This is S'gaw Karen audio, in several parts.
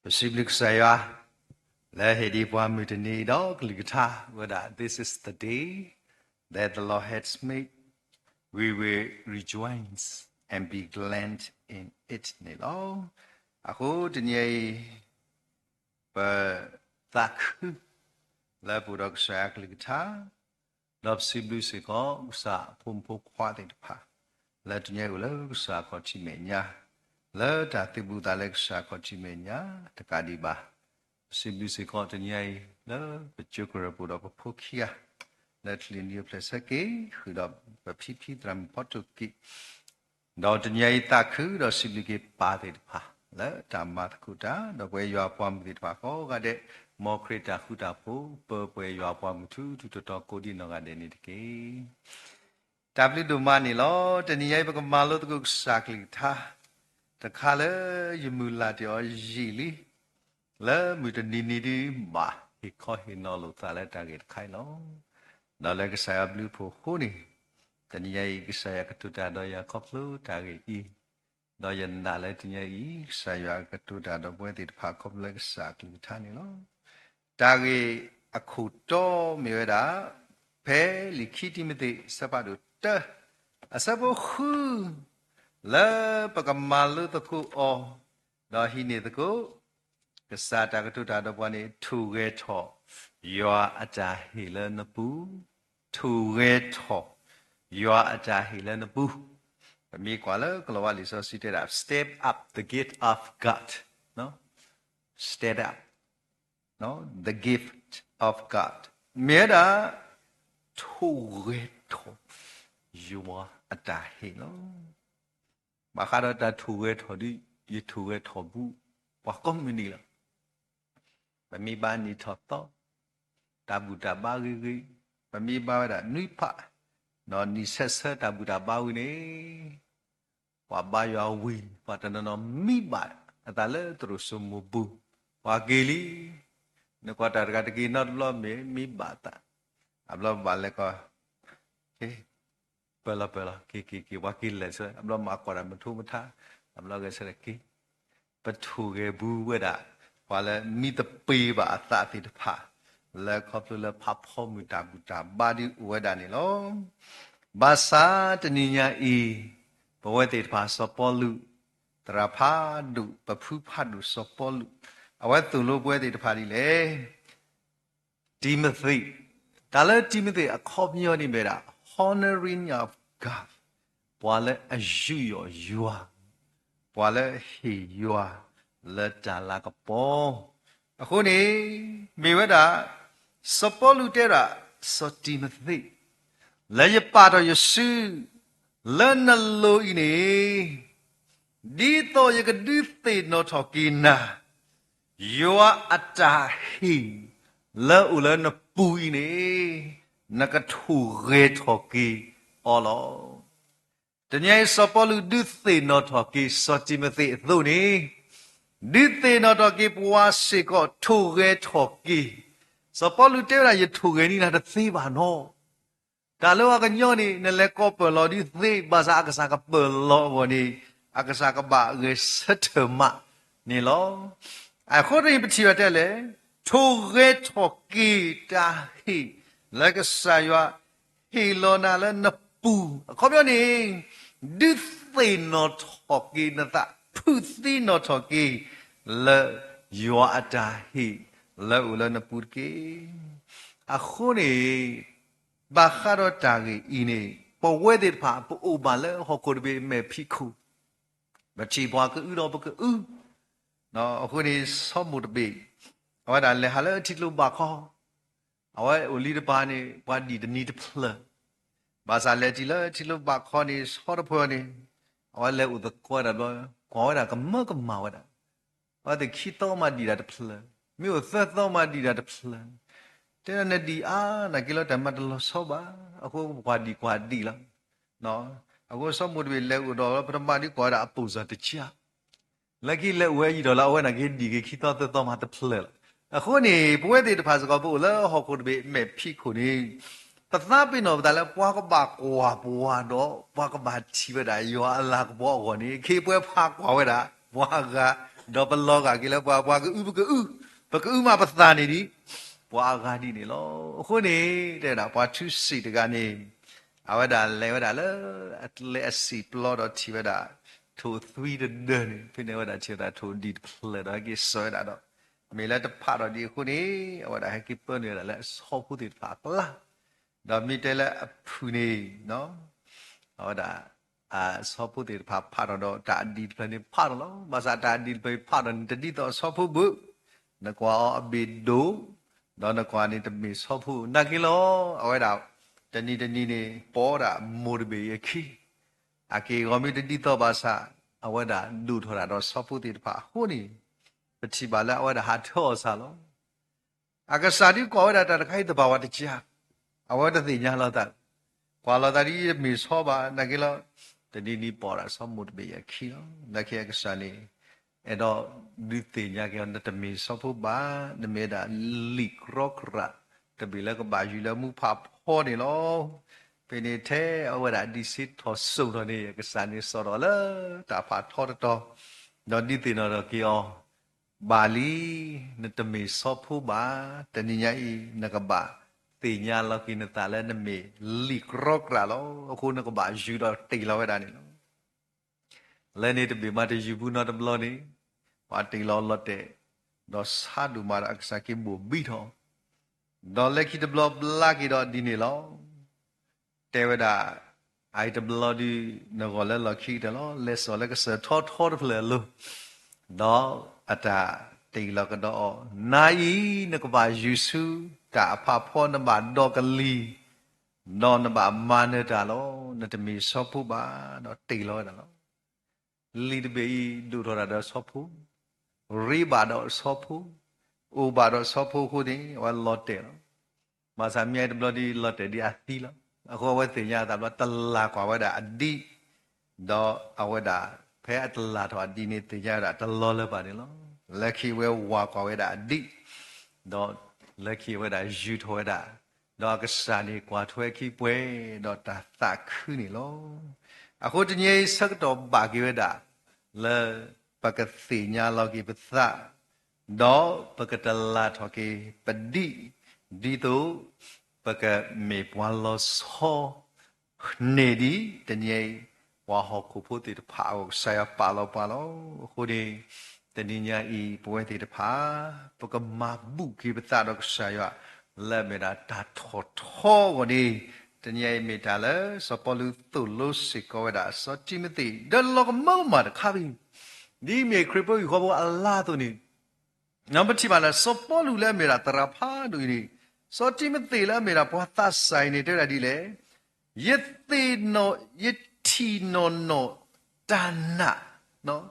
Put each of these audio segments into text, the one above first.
ပစံးဘျုးကစၢ်ယွၤ လၢဟ့ၣ်ဒံးပှၤမုၢ်တနံၤဒီးကလုၢ်ကထါဝဲဒၣ် This is the day that the Lord has made, we will rejoice and be glad in it န့ၣ်လီၤ. အဃိတနံၤအံၤ ပသးခု လၢပအိၣ်ဒီးကစၢ်ယွၤကလုၢ်ကထါ ဒီးပစံးဘျုးစ့ၢ်ကီးကစၢ်အဖိမုၣ်ဖိခွါသ့ၣ်တဖၣ် လၢတနံၤအံၤအိၣ်လၢကစၢ်ခီၣ်ထံးမဲာ်ညါ, လၢတၢ်သုးဘူးသးလၢကစၢ်ခီၣ်ထံးမဲာ်ညါတကးဒံးဘၣ်, ပစံးဘျုးစ့ၢ်ကီးတနံၤအံၤ လၢပကၠိကရၢၢ်ပူၤဒီးပဖိခံဂၤ လၢချံနံၣ်အိၣ်ဖျဲၣ်ဆၢက့ၤ ဃုာ်ဒီးပဖံဖံသရၣ်မုၣ်ဖီတိၣ်က့ၤ ဒီးတနံၤအံၤသးခုဒီးစံးဘျုးက့ၤပၢ်သ့ၣ်တဖၣ် လၢတၢ်မၤသကိးတၢ် ဒီးပဝဲယွၤပှၤမုၣ်သ့ၣ်တဖၣ်ကိးဂၤဒဲး, မ်ခရံာ်တၢ်ဃူတၢ်ဖိး ပၢပှဲၤယွၤပှၤမုၣ်ထူထူတီတီကိးဒံးနီၢ်ဂၤဒဲးန့ၣ်တက့ၢ်. တၢ်ဘျုးဒိၣ်မးန့ၣ်လီၤ. တနံၤအံၤပကမၤလိသကိးကစၢ်ကလုၢ်ကထါ တခါလၢယမုၢ်လၢ်တ့ၢ်အီၤယံာ်လံ လၢမုၢ်တနံၤနံၤဒုးဘၣ်ဟ့ၣ်ခီဟ့ၣ်နီၤလိာ်သးလၢတၢ်ဂ့ၢ်တခါအံၤလီၤ. ဒီးလၢကစၢ်ယွၤဘျုးဖှိၣ်အဃိန့ၣ်, တနံၤအံၤကစၢ်ယွၤကတိၤတၢ်ဒီးယၤခီဖျိတၢ်ဂ့ၢ်အံၤ, ဒီးယနာ်လၢတနံၤအံၤ ကစၢ်ယွၤကတိၤတၢ်ဒီးပဝဲသ့ၣ်တဖၣ်ခီဖျိလၢကစၢ်ကလုၢ်ကထါန့ၣ်လီၤ. တၢ်ဂ့ၢ်အခိၣ်တီမ့ၢ်ဝဲဒၣ် ဖဲလံာ်ခံတံၤမသ့း အဆၢဖးဒိၣ်တၢ အဆၢဖိဃု လၢပကမၤလိသကိးအီၤ ဒီးဟံးန့ၢ်သကိး ကစၢ်တၢ်ကတိၤတၢ်ဒီးပှၤန့ၣ် ထိၣ်ဂဲၤထီၣ် ယွၤအတၢ်ဟ့ၣ်လၢနပူၤ, ထိၣ်ဂဲၤထီၣ် ယွၤအတၢ်ဟ့ၣ်လၢနပူၤ, ပမ့ၢ်ကွၢ်လၢကလီၤဝါလံာ်စီဆှံတဲဒၣ် step up the gift of God, step up the gift of God မ့ၢ်ဝဲဒၣ် ထိၣ်ဂဲၤထီၣ် ယွၤအတၢ်ဟ့ၣ်လီၤ. ဘၣ်ဃးဒီးတၢ်ထိၣ်ဂဲၤထီၣ်ဒီး ယထိၣ်ဂဲၤထီၣ်ဘူး ပှၤကိးမုၢ်နံၤလီၤ. ပမ့ၢ်ဘါနံၣ်ထီၣ်သီ တၢ်ဘူၣ်တၢ်ဘါဂ့ၤဂ့ၤ, ပမ့ၢ်ဘါဝဲဒၣ်နွံဖး ဒီးနံၣ်ဆၢဆၢတၢ်ဘူၣ်တၢ်ဘါဝံၤန့ၣ် ပှၤဘါယွၤဝံၤ ပှၤတနီၤနီၤမံဘၣ်အသးလၢသရိာ်စိမိၤပူၤ, ပှၤက့ၤလံ, နကွၢ်တၢ်တဂၤတက့ၤနီတဘျီမ့ၢ် မံဘၣ်အသး, အဘျီဘၣ်လဲၤကီး ပၢၢ်လီၤပၢၢ်လီၤ က့ၤက့ၤက့ၤ ပှၤက့ၤလဲၤဆၢ အဘျီမၤကွၢ်တၢ်မထူမထါ, အဘျီဂဲၤဆၢထၢၣ်က့ၤ, ပထိၣ်ဂဲၤဘူးဝဲဒၣ် ပှၤလၢမံသပ့ၤဘၣ်အသးသ့ၣ်တဖၣ် လၢခီဖျိလၢဖးဖီမုၢ်တၢ်ဘူၣ်တၢ်ဘါဒုးအိၣ်ဝဲဒၣ်န့ၣ်လီၤ. ဘၣ်ဆၣ်တနံၤညါအံၤ ပဝဲသ့ၣ်တဖၣ်စီၤပီလူး သရၣ်ဖးဒိၣ် ပဖုဖးဒိၣ်စီၤပီလူး အဝဲသိၣ်လိပဝဲသ့ၣ်တဖၣ်ဒ်လဲၣ် တံၤမသ့း, တၢ်လၢတံၤမသ့းအခီပညီန့ၣ်မ့ၢ်ဒၣ် honoring of God, ပှၤလၢအယူးယီၣ်ယွၤ, ပှၤလၢအဟ့ၣ်ယွၤလၢတၢ်လၤကပီၤ, အဃိန့ၣ် မ့ၢ်ဝဲဒၣ် စီၤပီလူးတဲဝဲဒၣ် စီၤတံၤမသ့း လၢယပာ်ထီၣ်ယစု လၢနလိၤအံၤန့ၣ် ဒ်သိးယကဒုးသ့ၣ်နီၣ်ထီၣ်က့ၤနၤ ယွၤအတၢ်ဟ့ၣ် လၢအိၣ်လၢနပူၤအံၤန့ၣ် နကထိၣ်ဂဲၤထီၣ်က့ၤအီၤလီၤ. တနံၤအံၤ စီၤပီလူးဒုးသ့ၣ်နီၣ်ထီၣ်က့ၤ စီၤတံၤမသ့းအသိးန့ၣ် ဒုးသ့ၣ်နီၣ်ထီၣ်က့ၤပှၤစ့ၢ်ကီး ထိၣ်ဂဲၤထီၣ်က့ၤ, စီၤပီလူးတဲဝဲဒၣ် ယထိၣ်ဂဲၤန့ၢ်နၤတသ့ဘၣ်နီၤ တၢ်လၢပှၤကညီန့ၣ် နလဲၤကိးပၢၢ်လီၤဒုးသ့ ဘၣ်ဆၣ်အကစၢ်ကပၢၢ်လီၤအဂီၢ်န့ၣ် အကစၢ်ကဘၣ်ဂဲၤဆၢထၢၣ်မးန့ၣ်လီၤ. အဃိတနံၤပထံၣ်ဘၣ်တဲလဲၣ်, ထိၣ်ဂဲၤထီၣ်က့ၤတၢ်ဟ့ၣ် လၢကစၢ်ယွၤဟ့ၣ်လီၤနၤလၢနပူၤ အခီပညီန့ၣ် ဒုးသ့ၣ်နီၣ်ထီၣ်က့ၤနသး ဖုးသံနီၣ်ထီၣ်က့ၤ လၢယွၤအတၢ်ဟ့ၣ်လၢအိၣ်လၢနပူၤတက့ၢ်. အဃိန့ၣ် ဘၣ်ဃးဒီးတၢ်ဂ့ၢ်အံၤန့ၣ် ပဝဲသ့ၣ်တဖၣ် ပအိၣ်ဘၣ်လၢဟီၣ်ခိၣ်တဘ့ၣ်အမဲာ်ဖံးခိၣ်, ပထံၣ်ပှၤကအုဒီးပကအု, အဃိန့ၣ် စီၤမိၣ်တဘ့ၣ် အဝဲဒၣ်လဲၤဟးလၢထံကျိဘၣ်ခီ, အဝဲအိၣ်လံတပၤန့ၣ် ပှၤဒံၣ်တနံၤတဖျၢၣ်, ဘၣ်ဆၣ်လဲၤတုၤလၢထံကျိဘၣ်ခီန့ၣ် ဆီတဖၢန့ၣ်, အဝဲလဲၤအိၣ်သကိးဝဲဒၣ်ဘျီ, ကွၢ်ဝဲဒၣ်ကမၢကမၣ်ဝဲဒၣ် အဝဲသ့ၣ်ခံသီမးဒံၣ်တၢ်တဖျၢၣ်, မ့ၢ်အိၣ်သၢသီမးဒံၣ်တၢ်တဖျၢၣ်, တဲဒၣ်နဒံၣ်အါနာ်က့လီၤ တၢ်မၤတလီၤဆီဘၣ်, အဃိပှၤဒံၣ်ကွၢ်ဒံၣ်လီၤ. အဃိစီၤမိၣ်တဘ့ၣ်လဲၤအိၣ်ဒီးပထမဒ်ကွၢ်ဝဲဒၣ်အပူၤစၢ်တကး, လၢခံလဲၤအိၣ်ဝဲယံာ်ဒီးလၢအဝဲနာ်က့ဒံၣ်က့ၤခံသီသၢသီမးတဖျၢၣ်လီၤ. အဃိန့ၣ် ပဝဲသ့ၣ်တဖၣ်စ့ၢ်ကီး ပအိၣ်လၢဟီၣ်ခိၣ်တဘ့ၣ်အမဲာ်ဖံးခိၣ်န့ၣ်, ပသးပ့ၤနီၣ်ပသးလၢပှၤကဘၣ်ကွၢ်ပှၤဒီး ပှၤကဘၣ်ထံၣ်ဝဲဒၣ်ယွၤအလၤကပီၤအဂီၢ်န့ၣ် ခ့ပှဲၤဖးကွၢ်ဝဲဒၣ် ပှၤဂၤ ဒီးပလီၤဂာ်က့ၤလၢပှၤ, ပှၤကအု ပကအု, ပကအုမးပသးန့ၣ်ဒံး, ပှၤအဂၤဒ်န့ၣ်လီၤ. အဃိန့ၣ် တဲဝဲဒၣ် ပှၤထူစံးတဂၤန့ၣ် အဝဲဒၣ်လဲၤဝဲဒၣ်လၢ အကျဲအစံာ်ပျီဒီးထံၣ်ဝဲဒၣ် ထိၣ်သွံတဒၢန့ၣ်, ဖဲန့ၣ်အဝဲဒၣ်ထံၣ်ဝဲဒၣ်ထိၣ်ဒံၣ်တဖျၢၣ်ဒီးဟဲက့ၤစိာ်ဝဲဒၣ်ဒီး မ့ၢ်လၢတဖးထီၣ်ဒံးအဃိန့ၣ် အဝဲဒၣ်ဟဲက့ၤပၢနုာ်ဝဲဒၣ်လၢအဆီဖိသ့ၣ်တဖၣ်အကျါ, ဒီးမ့ၢ်တဲလၢအဖုၣ်န့ၣ် အဝဲဒၣ် အဆီဖိသ့ၣ်တဖၣ်ဖးထီၣ်ဒီးတၢ်အဒံၣ်တဖျၢၣ်န့ၣ်ဖးထီၣ်လီၤ. ဘၣ်ဆၣ်တၢ်အဒံၣ်တဖျၢၣ်အံၤဖးထီၣ်န့ၣ် တဒ်သိးအဆီဖိဘၣ်, နကွၢ်အီၤအဘ့ၣ်ဒိၣ်, ဒီးနကွၢ်န့ၣ်တမ့ၢ်ဆီဖိနာ်က့လီၤ. အဝဲဒၣ် တနံၤတနံၤန့ၣ် ပီဒၣ်မိၢ်တဘ့ၣ်အခံ, အက့ၢ်အဂီၤမ့ၢ်တဒ်သိးဘၣ်ဆၣ် အဝဲဒၣ်ဒိၣ်ထီၣ်တၢ်ဒီးဆီဖိသ့ၣ်တဖၣ်အဃိန့ၣ် ပထံၣ်ဘၣ်လၢအဝဲဒၣ်ဟးထၢအီၤစၢ်လီၤ. အကစၢ်ဒုးကွၢ်ဝဲဒၣ်တၢ်တခါအံၤတဘၣ်ဝဲတကး, အဝဲတသ့ၣ်ညါလီၤသး, ကွၢ်လီၤသးဒ်တမ့ၢ်ဆီဘၣ်နာ်က့လီၤ. တနံၤနံၤပီဒၣ်ဆီမိၢ်တဘ့ၣ်အခံလီၤ. နာ်က့အကစၢ်န့ၣ် အဲၣ်ဒိးဒုးသ့ၣ်ညါက့ၤအီၤ နတမ့ၢ်ဆီဖိဘၣ်, နမ့ၢ်ဝဲဒၣ်လံာ်ကြီကြၣ်တဘ့ၣ်လၢကဘၣ်ယုၢ်လၢမူဖးဖီန့ၣ်လီၤ. ဖဲန့ၣ်ထဲအဝဲဒၣ်ဒံးဆ့ထီၣ်စိၣ်ထီၣ်န့ၣ် အကစၢ်န့ၣ်စိာ်ထီၣ်လၢတၢ်ဖးထီတတီၤ, ဒီးဒုးသ့ၣ်နီၣ်ထီၣ်က့ၤအီၤ ဘၣ်လံ, နတမ့ၢ်ဆီဖိဘၣ်, တနံၤညါအံၤ နကဘၣ်သ့ၣ်ညါလီၤက့ၤနသးလၢနမ့ၢ်လံာ်ကြီကြၣ်လီၤ. အဃိနကဘၣ်ယုၢ်ဒီးတ့ၢ်လီၤဝဲဒၣ်န့ၣ်လီၤ. လၢန့ၣ်တဘ့ၣ်မးတယုၢ်ဘူးနီတဘျီန့ၣ်, ပှၤတ့ၢ်လီၤလီၤတဲာ်, ဒီးဆါဒိၣ်မးဒီးအကစၢ်က့ၤဘိၣ်ဘံထီၣ်, ဒီးလၢခံတဘျီဘျါက့ၤဒီးဒ်န့ၣ်လီၤ. တဲဝဲဒၣ်, အအံၤတဘျီဒုး နဂီၢ်လၢလီၢ်ခံကတၢၢ်လီၤ, လဲၤစိာ်လၢကစၢၢ်ထီထီတဖျၢၣ်အလိၤ, ဒီးအတၢ်တ့ၢ်လီၤကဒီးအီၤ, နၤအံၤ နကဘၣ်ယုၢ်ဆူတၢ်အဖးဖီ, နဘၣ်ဒီကလံၤ, ဒီးနဘၣ်မၤနၢၤတၢ်လီၤ. နတမ့ၢ်ဆီဖိဘၣ်, ဒီးတ့ၢ်လီၤဝဲဒၣ်လီၤ. လံာ်တဘ့ၣ်အံၤဒိၣ်ထီၣ်တၢ်ဒီးဆီဖိ, ရ့ဘၣ်ဒီးဆီဖိ, အိၣ်ဘၣ်ဒီးဆီဖိအဃိန့ၣ် အဝဲလီၤတဲာ်လီၤ. ဘၣ်ဆၣ်မ့ၢ်အံၤတဘျီဒ်လီၤတဲာ်ဒ်အသံလီၤ. အဃိအဝဲသ့ၣ်ညါအသးဘျီ တလၢ်ကွၢ်ဝဲဒၣ်အဒံး, ဒီးအဝဲဒၣ် ဖဲအတလၢ်ထီၣ်အဒံးန့ၣ် သ့ၣ်ညါဝဲဒၣ်တလီၤလၢၤဘၣ်န့ၣ်လီၤ. လၢခံဝဲဝၤကွၢ်ဝဲဒၣ်အဒံး, ဒီးလၢခံဝဲဒၣ်ယုၢ်ထီၣ်ဝဲဒၣ်, ဒီးအကစၢ်န့ၣ်ကွၢ်ထွဲခံပှဲၤဒီးတၢ်သးခုန့ၣ်လီၤ. အဃိတနံၤအံၤဆၢကတီၢ်ဘၣ်က့ၤဝဲဒၣ် လၢပကသ့ၣ်ညါလီၤက့ၤပသး, ဒီးပကတလၢ်ထီၣ်က့ၤပဒံး, ဒ်သိးပကမ့ၢ်ပှၤလီၤဆီ န့ၣ်ဒ်တနံၤအံၤ ပှၤဟီၣ်ခိၣ်ဖိသ့ၣ်တဖၣ်အဂီၢ် ကစၢ်ယွၤပာ်လီၤပှၤလီၤ. အဃိန့ၣ် တနံၤညါအံၤ ပဝဲသ့ၣ်တဖၣ် ပကမၤဘူၣ်က့ၤပသးဒီးကစၢ်ယွၤ လၢအမ့ၢ်ဒၣ်တၢ်ထီၣ်ထီအဂီၢ်န့ၣ်, တနံၤညါအံၤမ့ၢ်တၢ်လၢစီၤပီလူးသိၣ်လိစ့ၢ်ကီးဝဲဒၣ်စီၤတံၤမသ့း ဒီးလီၤကမၢကမၣ်တခါဘၣ်, ဒ်မ့ၢ်ခရံာ်ဖိဟံၣ်ဃီဖိအလါအသိးန့ၣ် ပထံၣ်ဘၣ်လၢ စီၤပီလူးလၢအမ့ၢ်ဒၣ်သရၣ်ဖးဒိၣ်အံၤန့ၣ်, စီၤတံၤမသ့းလၢအမ့ၢ်ဒၣ်ပှၤသးစၢ်အံၤန့ၣ် တဲဝဲဒၣ်ဒ်လဲၣ်, ယသ့ၣ်နီၣ်, ယထံၣ်နီၣ်နီၣ်တၢ်နာ်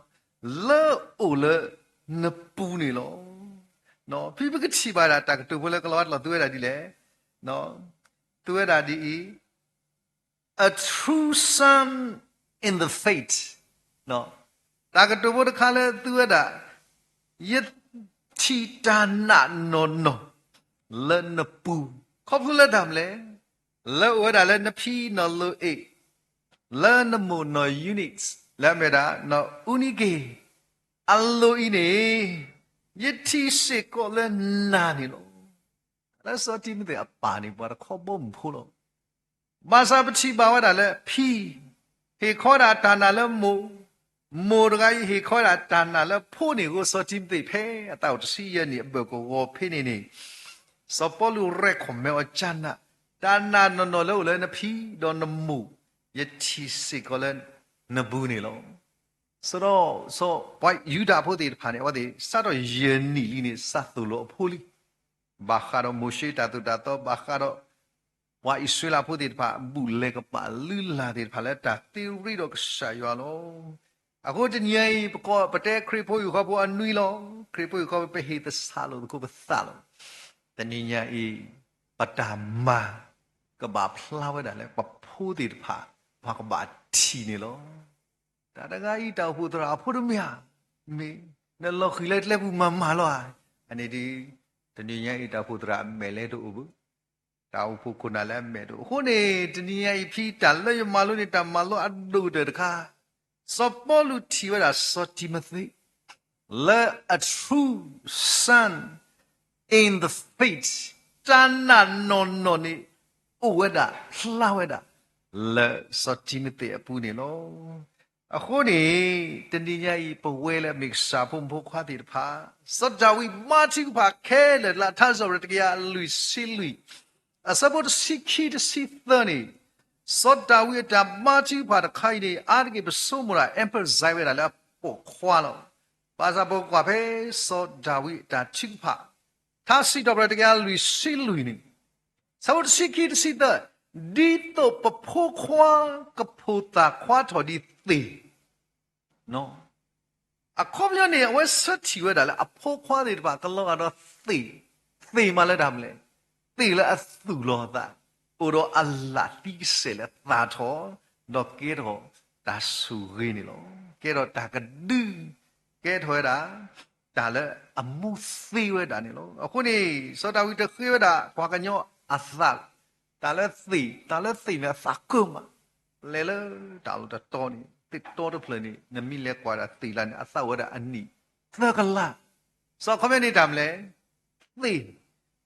လၢအအိၣ်လၢနပူၤန့ၣ်လီၤ. ဖဲပကထံၣ်ဘၣ်ဒၣ်တၢ်ကတိၤဖိလၢကလီၤဝါတလီၤသူဝဲဒၣ်ဒ်လဲၣ်, သူဝဲဒၣ်ဒ်အံၤ, a true son in the faith, တၢ်ကတိၤဖိတခါလၢသူဝဲဒၣ်, ယထံၣ်တၢ်နာ်နီၢ်နီၢ်လၢနပူၤ, ခီဖျိလၢတၢ်မနုၤလဲၣ်, လၢအိၣ်ဝဲဒၣ်လၢနဖံနီၢ်လိၤအ့ၣ်, လၢနမိၢ်နီၢ်ယူနံး, လၢအမ့ၢ်ဒၣ်နီၢ်အူနံက့ၤ, အလိၤအံၤန့ၣ်, ယထံၣ်စ့ၢ်ကီးလၢနၤန့ၣ်လီၤ. လၢစီၤတံၤမသ့းအပၢ်န့ၣ် ပှၤတခီဘီမုၢ်ဖိလီၤ. ဘၣ်ဆၣ်ပထံၣ်ဘၣ်ဝဲဒၣ်လၢဖံ, ဟ့ၣ်ခီဒၣ်တၢ်နာ်လၢမိၢ်, မိၢ်တဂၤအံၤဟ့ၣ်ခီဒၣ်တၢ်နာ်လၢဖိန့ၣ်အဃိ စီၤတံၤမသ့းဖဲအသးအိၣ်တဆံယဲၢ်နံၣ်အဘၢၣ်ကဝီၤဖဲန့ၣ်န့ၣ်, စီၤပီလူးရဲၣ်ခီၣ်မဲအီၤကနၣ်, တၢ်နာ်နီၢ်နီၢ်လၢအိၣ်လၢနဖံဒီးနမိၢ်, ယထံၣ်စ့ၢ်ကီးလၢနပူၤန့ၣ်လီၤ. စရီ, စီၤပှၤယူဒၤဖိသ့ၣ်တဖၣ်န့ၣ် အဝဲသ့ၣ်စးထီၣ်ယဲၢ်နံၣ်လံန့ၣ် စးသိၣ်လိအဖိလံ. ဘၣ်ဃးဒီးမိၤၡ့တၢ်သိၣ်တၢ်သီ, ဘၣ်ဃးဒီး ပှၤအံၣ်စရ့လးဖိသ့ၣ်တဖၣ် ဘူၣ်လဲၤကပာ်လုၢ်လၢ်သ့ၣ်တဖၣ်လၢတၢ်သ့ရ့ဒီးကစၢ်ယွၤလီၤ. အဃိတနံၤအံၤ ပကိးပတဲခရံာ်ဖိဟံၣ်ဃီဖိအနွံလီၤ. ခရံာ်ဖိဟံၣ်ဃီဖိ ပဟ့ၣ်သဆၣ်လိာ်သကိးပသးလီၤ. တနံၤညါအံၤ ပတၢ်မၤ ကဘၣ်ဖျါဝဲဒၣ်လၢပဖိသ့ၣ်တဖၣ် ပှၤကဘၣ်ထံၣ်န့ၣ်လီၤ. တၢ်တဂၤအံၤ တၢ်အိၣ်ဖှိၣ်သရၣ်အဖိတမ့ၢ်ဧါ, မ့ၢ်နလီၤဃံၤလၢကျဲပူၤမၤမၤလီၤဧါ. အန့ၣ်ဒ် တနံၤညါအံၤ တၢ်အိၣ်ဖှိၣ်သရၣ်အမဲာ်လဲၣ်တအိၣ်ဘၣ်, တၢ်အိၣ်ဖှိၣ်ခိၣ်နၢ်လၢအမဲာ်တအိၣ်. အဃိန့ၣ် တနံၤညါအံၤ ဖဲတၢ်လၢယမၤလိန့ၣ် တၢ်မၤလိအဒိၣ်ကတၢၢ်တခါ, စီၤပီလူးထံၣ်ဝဲဒၣ်စီၤတံၤမသ့း လၢ a true son in the faith, တၢ်နာ်နီၢ်နီၢ်န့ၣ် အိၣ်ဝဲဒၣ် ဖျါဝဲဒၣ် လၢစီၤတံၤမသ့းအပူၤန့ၣ်လီၤ. အဃိန့ၣ် တနံၤညါအံၤ ပဝဲလၢအမ့ၢ်ကစၢ်ဖိမုၣ်ဖိခွါသ့ၣ်တဖၣ် စီၤဒၤဝံးဘါထုကဖၣ်ခဲလၢာ် လၢထါစံးပတြၢၤတကယၤလွံၢ်ဆံလွံၢ် အဆၢဖိတဆံခံ တဆံသၢန့ၣ်, စီၤဒၤဝံးအတၢ်ဘါထုကဖၣ်တခါအံၤန့ၣ် အါတက့ၢ်ပဆိကမိၣ်ဒၣ် emphasize ဝဲဒၣ်လၢအပိာ်ခွါလီၤ. ဘၣ်ဆၣ်ပကွၢ်ဖဲစီၤဒၤဝံးအတၢ်ထုကဖၣ် ထါစံးထီၣ်ပတြၢၤတကယၤလွံၢ်ဆံလွံၢ်န့ၣ်, ဆၢဖိတဆံခံ တဆံသၢ, ဒ်သိးပဖိခွါကဖိးသးခွါထီၣ်ဒံးသ့ၣ် အခီပညီန့ၣ် အဝဲဆၢထံၣ်ဝဲဒၣ်လၢအဖိခွါသ့ၣ်တဖၣ် ကလီၤဂာ်ဒီးသ့ၣ်, သ့ၣ်မးလၢတၢ်မနုၤလဲၣ်, သ့ၣ်လၢအသူၣ်လီၤအသး, အိၣ်ဒီးအလၢ်သံကစဲးလၢသၣ်ထီၣ်, ဒီးကဲထီၣ်တၢ်ဆိၣ်ဂ့ၤန့ၣ်လီၤ. ကဲထီၣ်တၢ်ကဒု, ကဲထီၣ်ဝဲဒၣ် တၢ်လၢအမူသ့ဝဲဒၣ်န့ၣ်လီၤ. အဃိန့ၣ် စီၤဒၤဝံးတဃ့ဝဲဒၣ် ပှၤကညီအသး တၢ်လၢသ့ၣ်, တၢ်လၢသ့ၣ်မ့ၢ်အသးကၢမး, ပလဲၤလၢတၢ်လီၢ်တတီၤန့ၣ် သ့ၣ်တီတဖျၢၣ်န့ၣ် နမ့ၢ်လဲၤကွၢ်ဒၣ်သ့ၣ်လၢ်န့ၣ် အသးအိၣ်ဝဲဒၣ်အနံၣ်သၢကလး, စီၤခီပညီန့ၣ်တၢ်မနုၤလဲၣ်, သ့ၣ်,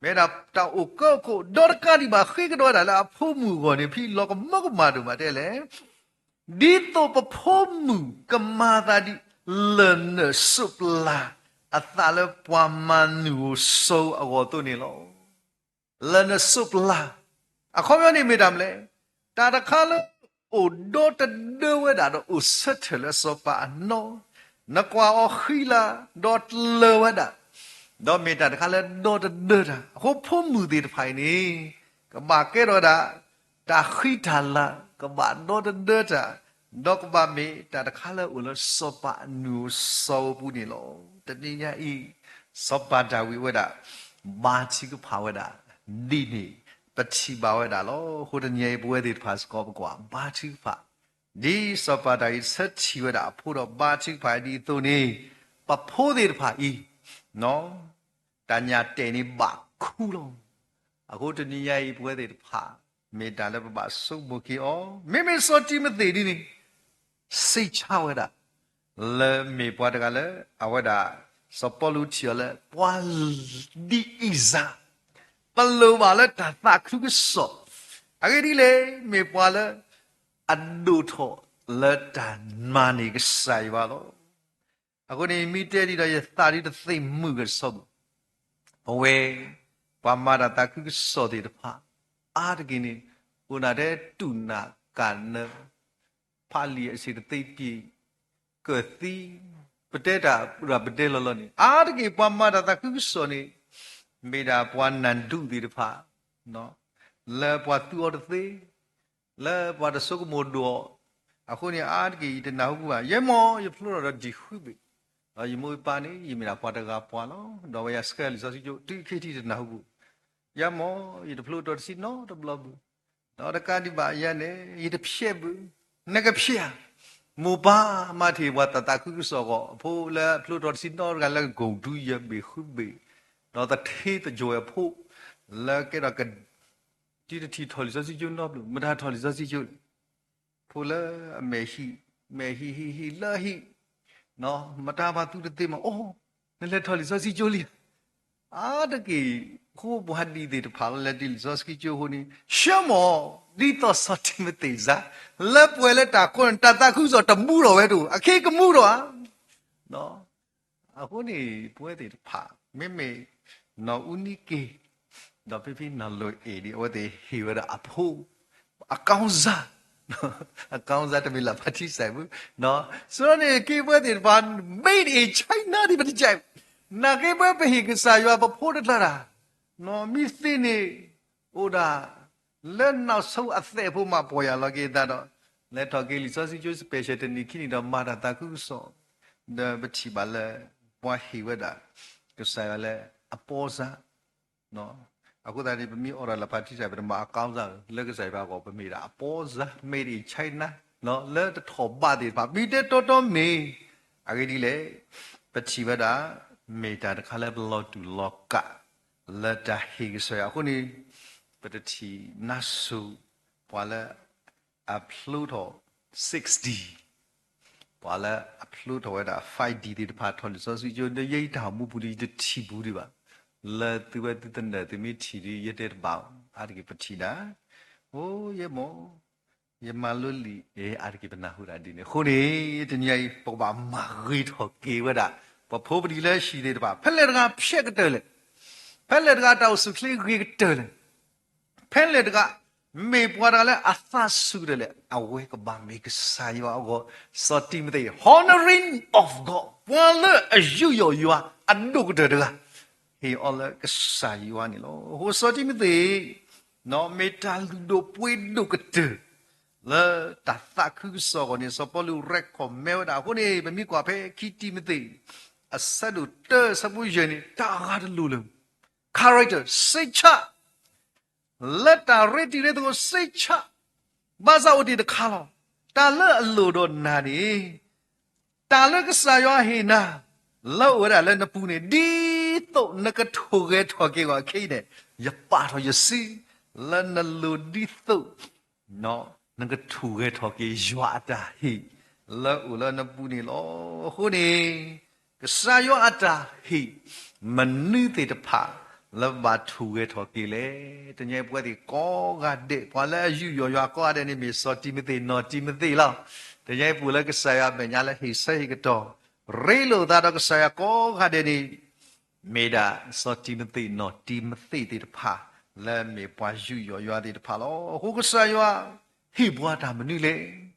မ့ၢ်ဝဲဒၣ်တၢ်အိၣ်ကၢအိၣ်ခိး ဒီးတကးဒံးဘၣ်ဃ့ကဒီးဝဲဒၣ်လၢအဖိမုၣ်အဂီၢ်န့ၣ် ဖဲလီၤကမၢကမၣ်ဒိၣ်မးတဲလဲၣ် ဒ်သိးပဖိမုၣ်ကမၤသးဒ် လၢၢ်နၢၣ်စိးပလၤအသးလၢပှၤမၤနုာ်ဧိၤစီၤဧိၤအဂီၢ်အသိးန့ၣ်လီၤ. လၢၢ်နၢၣ်စိးပလၤ, အခီပညီန့ၣ်မ့ၢ်တၢ်မနုၤလဲၣ်, တၢ်တခါလၢအိၣ်ဒီတဒၢဝဲဒၣ်ဒီးအိၣ်ဆၢထၢၣ်လၢစီၤပၤအနီၢ်, နကွၢ်အီၤဃံလၤ ဒီးတလၢာ်ဝဲဒၣ်, ဒီးမ့ၢ်တၢ်တခါလၢဒီတဒၢတၢ်, အဃိဖိမုၣ်သ့ၣ်တဖၣ်အံၤန့ၣ် ကဘၣ်ကဲထီၣ်ဝဲဒၣ် တၢ်ဃံတၢ်လၤ, ကဘၣ်ဒီတဒၢတၢ်, ဒီးကဘၣ်မ့ၢ်တၢ်တခါလၢအိၣ်လၢစီၤပၤအနုာ်ဧိၤစီၤဧိၤအပူၤန့ၣ်လီၤ. တနံၤညါအံၤ စီၤပၤဒၤဝံးဝဲဒၣ် ဘါထုကဖၣ်ဝဲဒၣ် ဒ်န့ၣ် ပထံၣ်ဘၣ်ဝဲဒၣ်လီၤ. အဃိတနံၤညါအံၤ ပဝဲသ့ၣ်တဖၣ်စ့ၢ်ကီး ပကွၢ်ဘါထုကဖၣ် ဒ်စီၤပၤဒၤဝံးဆၢထံၣ်ဝဲဒၣ်အဖိဒီးဘါထုကဖၣ်ဒ်အသိးန့ၣ် ပဖိသ့ၣ်တဖၣ်အံၤ တၢ်ညၣ်တဲာ်န့ၣ်ဘၣ်ခူလီၤ. အဃိတနံၤညါအံၤ ပဝဲသ့ၣ်တဖၣ် မ့ၢ်တၢ်လၢပဘၣ်ဆိကမိၣ်က့ၤအီၤ, မ့မ့ၢ်စီၤတံၤမသ့းဒ်န့ၣ် စံးဆၢဝဲဒၣ် လၢမ့ၢ်ပှၤတဂၤလၢ အဝဲဒၣ် စီၤပီလူးထံၣ်အီၤလၢ ပှၤဒ်အံၤစၢ် ပလိၣ်ဘၣ်လၢတၢ်သးခုကစီၣ်, အဂ့ၢ်ဒ်လဲၣ် မ့ၢ်ပှၤလၢ အဒိၣ်ထီၣ်လၢတၢ်မၤန့ၢ်ကစၢ်ယွၤလီၤ. အဃိန့ၣ် မ့ၢ်တဲဒ်ဒီးယသးဒ်တသ့ၣ်မုာ်ကစီဘၣ်, ပဝဲ ပှၤမၤတၢ်သးခုကစီၣ်သ့ၣ်တဖၣ် အါတက့ၢ်န့ၣ် အိၣ်ဒၣ်ထဲတူၢ်နးကၢ်နၢ ဖးလံာ်အဆံးတသ့ပံၤ ကၢၢ်သံ, ပတဲတၢ်ရၤပတဲလီၤလီၤန့ၣ် အါတက့ၢ်ပှၤမၤတၢ်သးခုကစီၣ်န့ၣ် မ့ၢ်ဒၣ်ပှၤနၢ်ဒူၣ်သ့ၣ်တဖၣ် လၢပှၤသူအီၤတသ့ လၢပှၤတဆိကမိၣ်ဒိၣ်အီၤ, အဃိန့ၣ် အါတက့ၢ်ယတနၢ်ဟူဘၣ်, ယဲမီၢ် ယဖျိထီၣ်ဒီးဒံၣ်ဃုဘ့ၣ်, ဒီးယမိၢ်ယပၢ်န့ၣ် ယမ့ၢ်ဒၣ်ပှၤတဂၤပှၤလီၤ, ဒီးဝဲယဆှၢလံာ်စီဆှံကၠိ တုၤခဲအံၤယတနၢ်ဟူဘၣ်, ယဲမီၢ် ယတဖျိထီၣ်တဆံနီတဘျီဘၣ်, ဒီးတကးဒံးဘၣ်ယဲန့ၣ် ယတဖျဲးဘၣ်, နကဖျဲးဧါ, မိၢ်ပၢ်မၤထံၣ်ပှၤတၢ်သးခုကစီၣ်အဂီၢ် အဖိလၢအဖျိထီၣ်တဆံနီတဂၤလၢကကိၢ်ဒူယဘ့ၣ်ဃုဘ့ၣ်, ဒီးသထ့သယိၤအဖိ လၢကဲဒီးက တုၤတထံၣ်ထီၣ်လံာ်စီဆှံကၠိနီတဘျီ, မတၤထီၣ်လံာ်စီဆှံကၠိလဲၣ်, ဖိလၢအမဲာ်ဟံး, မဲာ်ဟံးဟံးဟံးလၢဟံး, မတၤဘၣ်သူတသ့မး, အိ, နလဲၤထီၣ်လံာ်စီဆှံကၠိလံဧါ, အါတက့ၢ် ဃိပှၤဒ်သ့ၣ်တဖၣ်လၢလဲၤတုၤလံာ်စီဆှံကၠိအဃိန့ၣ် ဆှၢမီၢ် ဒ်သိးစီၤတံၤမသ့းစၢ် လၢပှဲၤလၢတၢ်ခိန့ၣ် တၢ်သးခုကစီၣ်တမူထီၣ်ဝဲတအိၣ်, အခဲအံၤကမူထီၣ်ဧါ အဃိန့ၣ် ပဝဲသ့ၣ်တဖၣ် မ့မ့ၢ် နီၢ်အူနံက့ၤ ဒီးဖံဖံနီၢ်လိၤအဲၣ်ဒံး အဝဲသ့ၣ်ဟ့ၣ်ဝဲဒၣ်အဖိ အကောင်းစား, အကောင်းစား တမ့ၢ်လၢဖါထံစဲးပူၤ, ဆိန့ၣ်က့ၤပဝဲသ့ၣ်တဖၣ် made in China ဒ်ပတကဲ, နာ်က့ၤပဝဲပဟ့ၣ်ကစၢ်ယွၤပဖိတကျါတၢ်, မ့ၢ်သ့န့ၣ် အိၣ်ဒၣ် လၢနီၢ်ဆိအသဲးဖိမး ပီၢ်ယၢ်လီၤက့ၤအသးဒီး လဲၤထီၣ်က့ၤလံာ်စီဆှံကၠိ special တနံၤခံနံၤဒီးမၤတၢ်သးခုကစီၣ်, ဒီးပထံၣ်ဘၣ်လၢ ပှၤဟ့ၣ်ဝဲဒၣ် ကစၢ်ယွၤလၢအပီစါ, အဃိသတးန့ၣ် ပမ့ၢ်အိးထီၣ်လၢဖါထံစဲး ပတမၤအကောင်းစား လၢကစၢ်ယွၤအဂီၢ် ပမ့ၢ်ဒၣ်အပီစါ made in China လၢတထီၣ်ဘးသ့ၣ်တဖၣ် မ့ၢ်တဲတီတီမ့ၢ် အဂ့ၢ်ဒ်လဲၣ်, ပထံၣ်ဝဲဒၣ် မ့ၢ်တၢ်တခါလၢပလီၤတူာ်လီၤကာ် လၢတၢ်ဟ့ၣ်ကစၢ်ယွၤအဃိန့ၣ်, ပတထံၣ်နါစိၤ ပှၤလၢအဖျိထီၣ် sixty, ပှၤလၢအဖျိထီၣ်ဝဲဒၣ် five D သ့ၣ်တဖၣ် ထီၣ်လံာ်စီဆှံကၠိ ဒီးယဲအံၤတၢ်အိၣ်မူပူၤဒီး ယတထံၣ်ဘူးဒံးဘၣ်. လၢသုဝဲသုသနၢၣ်သုမ့ၢ်ထံၣ်ဒီး ယတဲတဘၣ်အါတက့ၢ် ပထံၣ်နၤ, အိ ယဲမ့ၢ် ယမၤလိလံာ် အါတက့ၢ် ပနၢ်ဟူဒၣ်ဒ်န့ၣ်အဃိန့ၣ် တနံၤအံၤ ပကဘၣ်မၤဂ့ၤထီၣ်က့ၤဝဲဒၣ် ပဖိပလံၤလၢဟံၣ်သ့ၣ်တဖၣ် ဖဲလဲၣ်တဂၤဖျဲးကတၢၢ်လဲၣ်, ဖဲလဲၣ်တဂၤတၢ်အိၣ်ဆူၣ်ချ့ဂ့ၤကတၢၢ်လဲၣ်, ဖဲလဲၣ်တဂၤ မ့ၢ်ပှၤတဂၤလၢအသးစူၤကတၢၢ်လဲၣ်, အဝဲကဘၣ်မ့ၢ်ကစၢ်ယွၤအဂီၢ်, စီၤတံၤမသ့း honoring of God ပှၤလၢအယူးယီၣ်ယွၤအဒိၣ်ကတၢၢ်တဂၤ ဟ့ၣ်အီၤလၢကစၢ်ယွၤန့ၣ်လီၤ. အဃိစီၤတံၤမသ့း မ့ၢ်တၢ်လုၢ်ဒိၣ်ပှ့ၤဒိၣ်ကတၢၢ် လၢတၢ်သးခုကစီၣ်အဂီၢ်န့ၣ် စီၤပီလူး recommend ဝဲဒၣ်အဃိန့ၣ် ပမ့ၢ်ကွၢ်ဖဲခံတံၤမသ့း အဆၢဒိၣ်တၢ အဆၢဖိယဲၢ်န့ၣ် တၢ်အဂၤတလိၤလၢ character စိတ်ချ လၢတၢ်ရ့တံၤရ့သကိးစိတ်ချ ဘၣ်ဆၣ်အိၣ်တ့ၢ်တခါလီၤ. တၢ်လၢအလိၣ်ဒီးနၤန့ၣ် တၢ်လၢကစၢ်ယွၤဟ့ၣ်နၤ လၢအိၣ်ဝဲဒၣ်လၢနပူၤန့ၣ် ဒ်သိးနကထိၣ်ဂဲၤထီၣ်က့ၤအဂီၢ်ခဲအံၤန့ၣ် ယပာ်ထီၣ်ယစု လၢနလိၤဒ်သိး နကထိၣ်ဂဲၤထီၣ်က့ၤယွၤအတၢ်ဟ့ၣ် လၢအိၣ်လၢနပူၤန့ၣ်လီၤ. အဃိန့ၣ် ကစၢ်ယွၤအတၢ်ဟ့ၣ် မနုၤသ့ၣ်တဖၣ် လၢဘၣ်ထိၣ်ဂဲၤထီၣ်က့ၤလဲၣ်. တနံၤအံၤပဝဲသ့ၣ်ကိးဂၤဒဲး ပှၤလၢအယူးယီၣ်ယွၤကိးဂၤဒဲးန့ၣ် မ့ၢ်စီၤတံၤမသ့း နီၢ်တံၤမသ့းလီၤ. တနံၤအံၤပအိၣ်လၢကစၢ်ယွၤအမဲာ်ညါလၢဟ့ၣ်ဆၢဟ့ၣ်ကတီၢ် ရ့လိာ်သးဒီးကစၢ်ယွၤကိးဂၤဒဲးန့ၣ် မ့ၢ်ဒၣ်စီၤတံၤမသ့း နီၢ်တံၤမသ့းသ့ၣ်တဖၣ် လၢမ့ၢ်ပှၤယူးယီၣ်ယွၤသ့ၣ်တဖၣ်လီၤ. အဃိကစၢ်ယွၤ ဟ့ၣ်ပှၤတၢ်မနုၤလဲၣ်.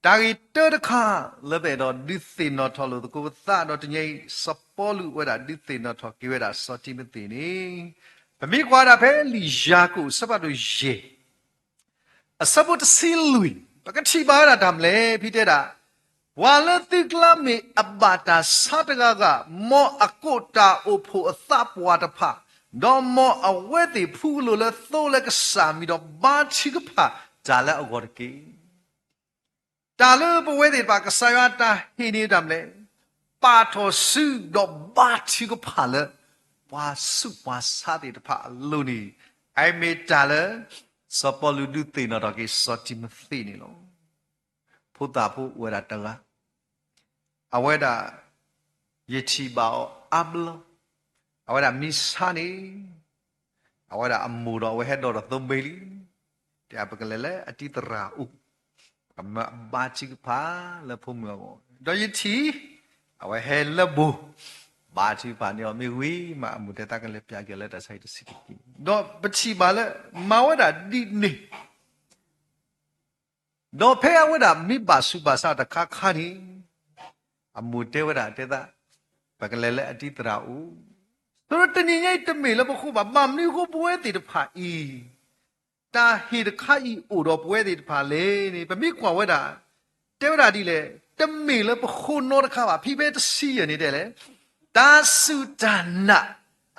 တၢ်ဂ့ၢ်တၢတခါ လၢပအဲၣ်ဒိးဒုးသ့ၣ်နီၣ်ထီၣ်လိာ်သကိးပသးဒီးတနံၤအံၤ စီၤပီလူးဝဲဒၣ်ဒုးသ့ၣ်နီၣ်ထီၣ်က့ၤဝဲဒၣ်စီၤတံၤမသ့းန့ၣ် ပမ့ၢ်ကွၢ်ဒၣ်ဖဲလံာ်ယၤကိာ် အဆၢဖးဒိၣ်ယဲၢ် အဆၢဖိတဆံလွံၢ် ပကထံၣ်ဘၣ်ဝဲဒၣ်တၢ်မနုၤလဲၣ် ဖဲတဲဒၣ် ပှၤလၢသုကျါမ့ၢ်အဘၣ်တၢ်ဆါတဂၤဂၤ, မ်အကိးတၢ်အိၣ်ဖှိၣ်အသးပှၢ်တဖၣ်, ဒီးမ်အဝဲသ့ၣ်ဖှူကလိာ်လၢသိလၢကစၢ်မံၤဒီးဘါထုကဖၣ်တၢ်လၢအဂီၢ်တက့ၢ်. တၢ်လၢပဝဲသ့ၣ်တဖၣ် ကစၢ်ယွၤတၢ်ဟ့ၣ်န့ၣ်တၢ်မနုၤလဲၣ်, ပာ်ထီၣ်စုဒီးဘါထုကဖၣ်လၢ ပှၤဆူးပှၤဆါသ့ၣ်တဖၣ်အလိၤန့ၣ်, အအံၤမ့ၢ်တၢ်လၢ စီၤပီလူးဒုးသ့ၣ်နီၣ်ထီၣ်က့ၤစီၤတံၤမသ့းန့ၣ်လီၤ. ဖိသၣ်ဖိအိၣ်ဝဲဒၣ်တဂၤ, အဝဲဒၣ် ယထံၣ်ဘၣ်အီၤအါဘျီ, အဝဲဒၣ်မ့ၢ်ဆါန့ၣ် အဝဲဒၣ်အမိၢ်ဒီးအဝဲဟဲဒိးထီၣ်သိဘ့ၣ်လံ, တဲပကလဲၤလၢအတံၤသရၣ်အအိၣ်, ပကမၤအဘါထုကဖၣ်လၢဖိမုၣ်အဂီၢ်, ဒီးယထံၣ် အဝဲဟဲလၢဘိ, ဘါထုကဖၣ်န့ၢ်အီၤမ့ၢ်ဝံၤမး အမိၢ်တဲသးကလဲၤပျၢ်က့ၤလၢတၢ်ဆါဟံၣ်တဆံးတက့ၢ်, ဒီးပထံၣ်ဘၣ်လၢ မၤဝဲဒၣ်ဒ်န့ၣ် ဒီးဖဲအဝဲဒၣ်မ့ၢ်ဘၣ်ဆူးဘၣ်ဆါတခါခါန့ၣ်, အမိၢ်တဲဝဲဒၣ်တဲသး, ပကလဲၤလၢအတံၤသရၣ်အအိၣ်, ဆိတနံၤညါအံၤတမ့ၢ်လၢပဃိဘၣ်, ဘၣ်မနုၤအဃိပဝဲသ့ၣ်တဖၣ်အံၤ တၢ်ဟ့ၣ်တခါအံၤအိၣ်ဒီးပဝဲသ့ၣ်တဖၣ်လဲၣ်န့ၣ် ပမ့ၢ်ကွၢ်ဝဲဒၣ်, တဲဝဲဒၣ်ဒ်လဲၣ်, တမ့ၢ်လၢပဃိနီတခါဘၣ်, ဖဲဖဲတဆံယဲၢ်န့ၣ်တဲလဲၣ်, တၢ်စူၢ်တၢ်နာ်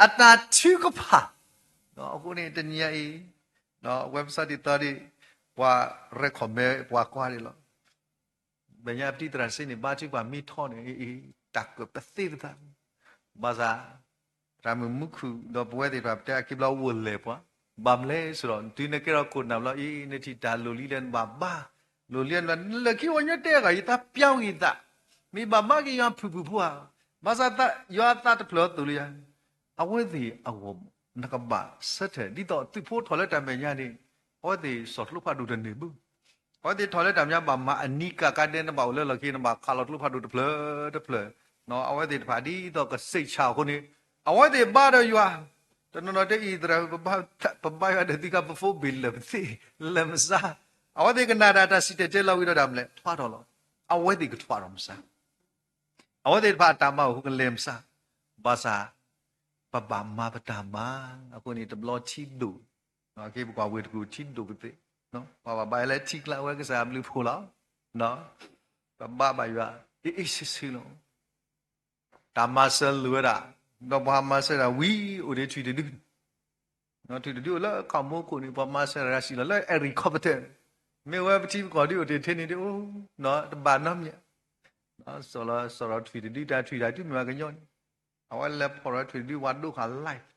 အတၢ်ထုကဖၣ်, အဃိန့ၣ်တနံၤညါအံၤ ဝဲပစံးဒ်သိးဒ် ပှၤ recommend ပှၤကွၢ်ဒ်လီၤ. မဲာ်ညါအတံၤသရၣ်စ့န့ၣ် ဘါထုကဖၣ်မ့ၢ်ထီန့ၣ် တၢ်ကၢၣ်ပသ့ပသး, ဘၣ်ဆၣ် တၢ်မုာ်မူခုၣ်ဒီးပဝဲသ့ၣ်တဖၣ် ပတဲအခံဘျီအိၣ်လဲၤပှၤ, ဘၣ်မနုၤလဲၣ်ဆိုတော့ တုၤနကဲထီၣ်ခိၣ်နၢ်ဘျီအံၤ နထံၣ်တၢ်လိၣ်လံဒီးနဘၣ်ဘါ, လိၣ်လံနဘၣ် လၢခံဝဲညီတဲဂၤ ယသးပျါဂ့ၤသး, မ့ၢ်ဘၣ်ဘါက့ၤယွၤဖုၣ်ဖုၣ်ဖိဧါ, ဘၣ်ဆၣ်ယွၤအသးတဖျၢၣ်အသိးလၢယၤ, အဝဲသ့ၣ်အဂီၢ် နကဘၣ်ဆၢထၢၣ် ဒ်သိးသုးဖိထီၣ်လၢတၢ်မဲာ်ညါန့ၣ်, အဝဲသ့ၣ်စီၣ်ကျိဖးဒိၣ်တန့ၢ်ဘၣ်, အဝဲသ့ၣ်ထီၣ်လၢတၢ်မဲာ်ညါဘၣ်မၤအနံၤကၤကါဒဲ နဘၣ်အိၣ်လၢလီၢ်ခံ နဘၣ်ခးလီၤကျိဖးဒိၣ်တဖျၢၣ်တဖျၢၣ်, အဝဲသ့ၣ်တဖၣ်ဒ်သိးကစ့းဆၣ်အဃိန့ၣ်, အဝဲသ့ၣ်ဘါဒီးယွၤ, တနီၤနီၤတဲအံၤသရၣ် ပဘါယွၤဒီးသုက ပဖိဘ့ၣ်လၢာ်ပသ့ၣ် လဲၤမဆါ, အဝဲသ့ၣ်ကနၣ်တၢ်တၢ်စံၣ်တဲၤတဲလီၤဝံၤဒီးတၢ်မနုၤလဲၣ် ထွါထီၣ်လီၤ, အဝဲသ့ၣ်ကထွါထီၣ်မဆါ အဝဲသ့ၣ်တဖၣ်အတၢ်မၤအိၣ်ဃုာ်ကလဲၤမဆါ, ဘၣ်ဆၣ် ပဘၣ်မၤပတၢ်မၤ, အဃိန့ၣ်တဘျီထံဒိၣ်, ပကွၢ်ဝ့ၢ်တကူၣ်ထံဒိၣ်ပသ့ၣ်, ပှၤဘၣ်ဘါလၢထံကျါဝဲကစၢ်အဘျုးဖှိၣ်လီၤ, ပဘါဘၣ်ယွၤ အ့ၣ်အ့ၣ်ဆ့ဆ့လီၤ. တၢ်မၤစၢၤလိၣ်ဝဲဒၣ်, ဒီးပှၤမၤစၢၤဒၣ်ဝံၤအိၣ်ဒံးထွံၣ်တဒု ထွံၣ်တဒုအိၣ်လၢခီၣ်မိခိၣ်န့ၣ် ပှၤမၤစၢၤတၢ်ရၤစံၣ်လီၤလၢ helicopter, မ့ၢ်ဝဲပထံပကီၢ်ဒုအိၣ်တ့ၢ်ထဲန့ၣ်ဒုအိၣ်, တဘၣ်နီတမံၤ, စီၤလီၤစီၤလီၤထွံၣ်တဒု တၢ်ထွံၣ်တၢ်ဒုမ့ၢ်ဝဲကညီန့ၣ်, အဝဲလဲၤဖီၣ်ရၤထွံၣ်တဒု ပှၤဒိဃာ် live,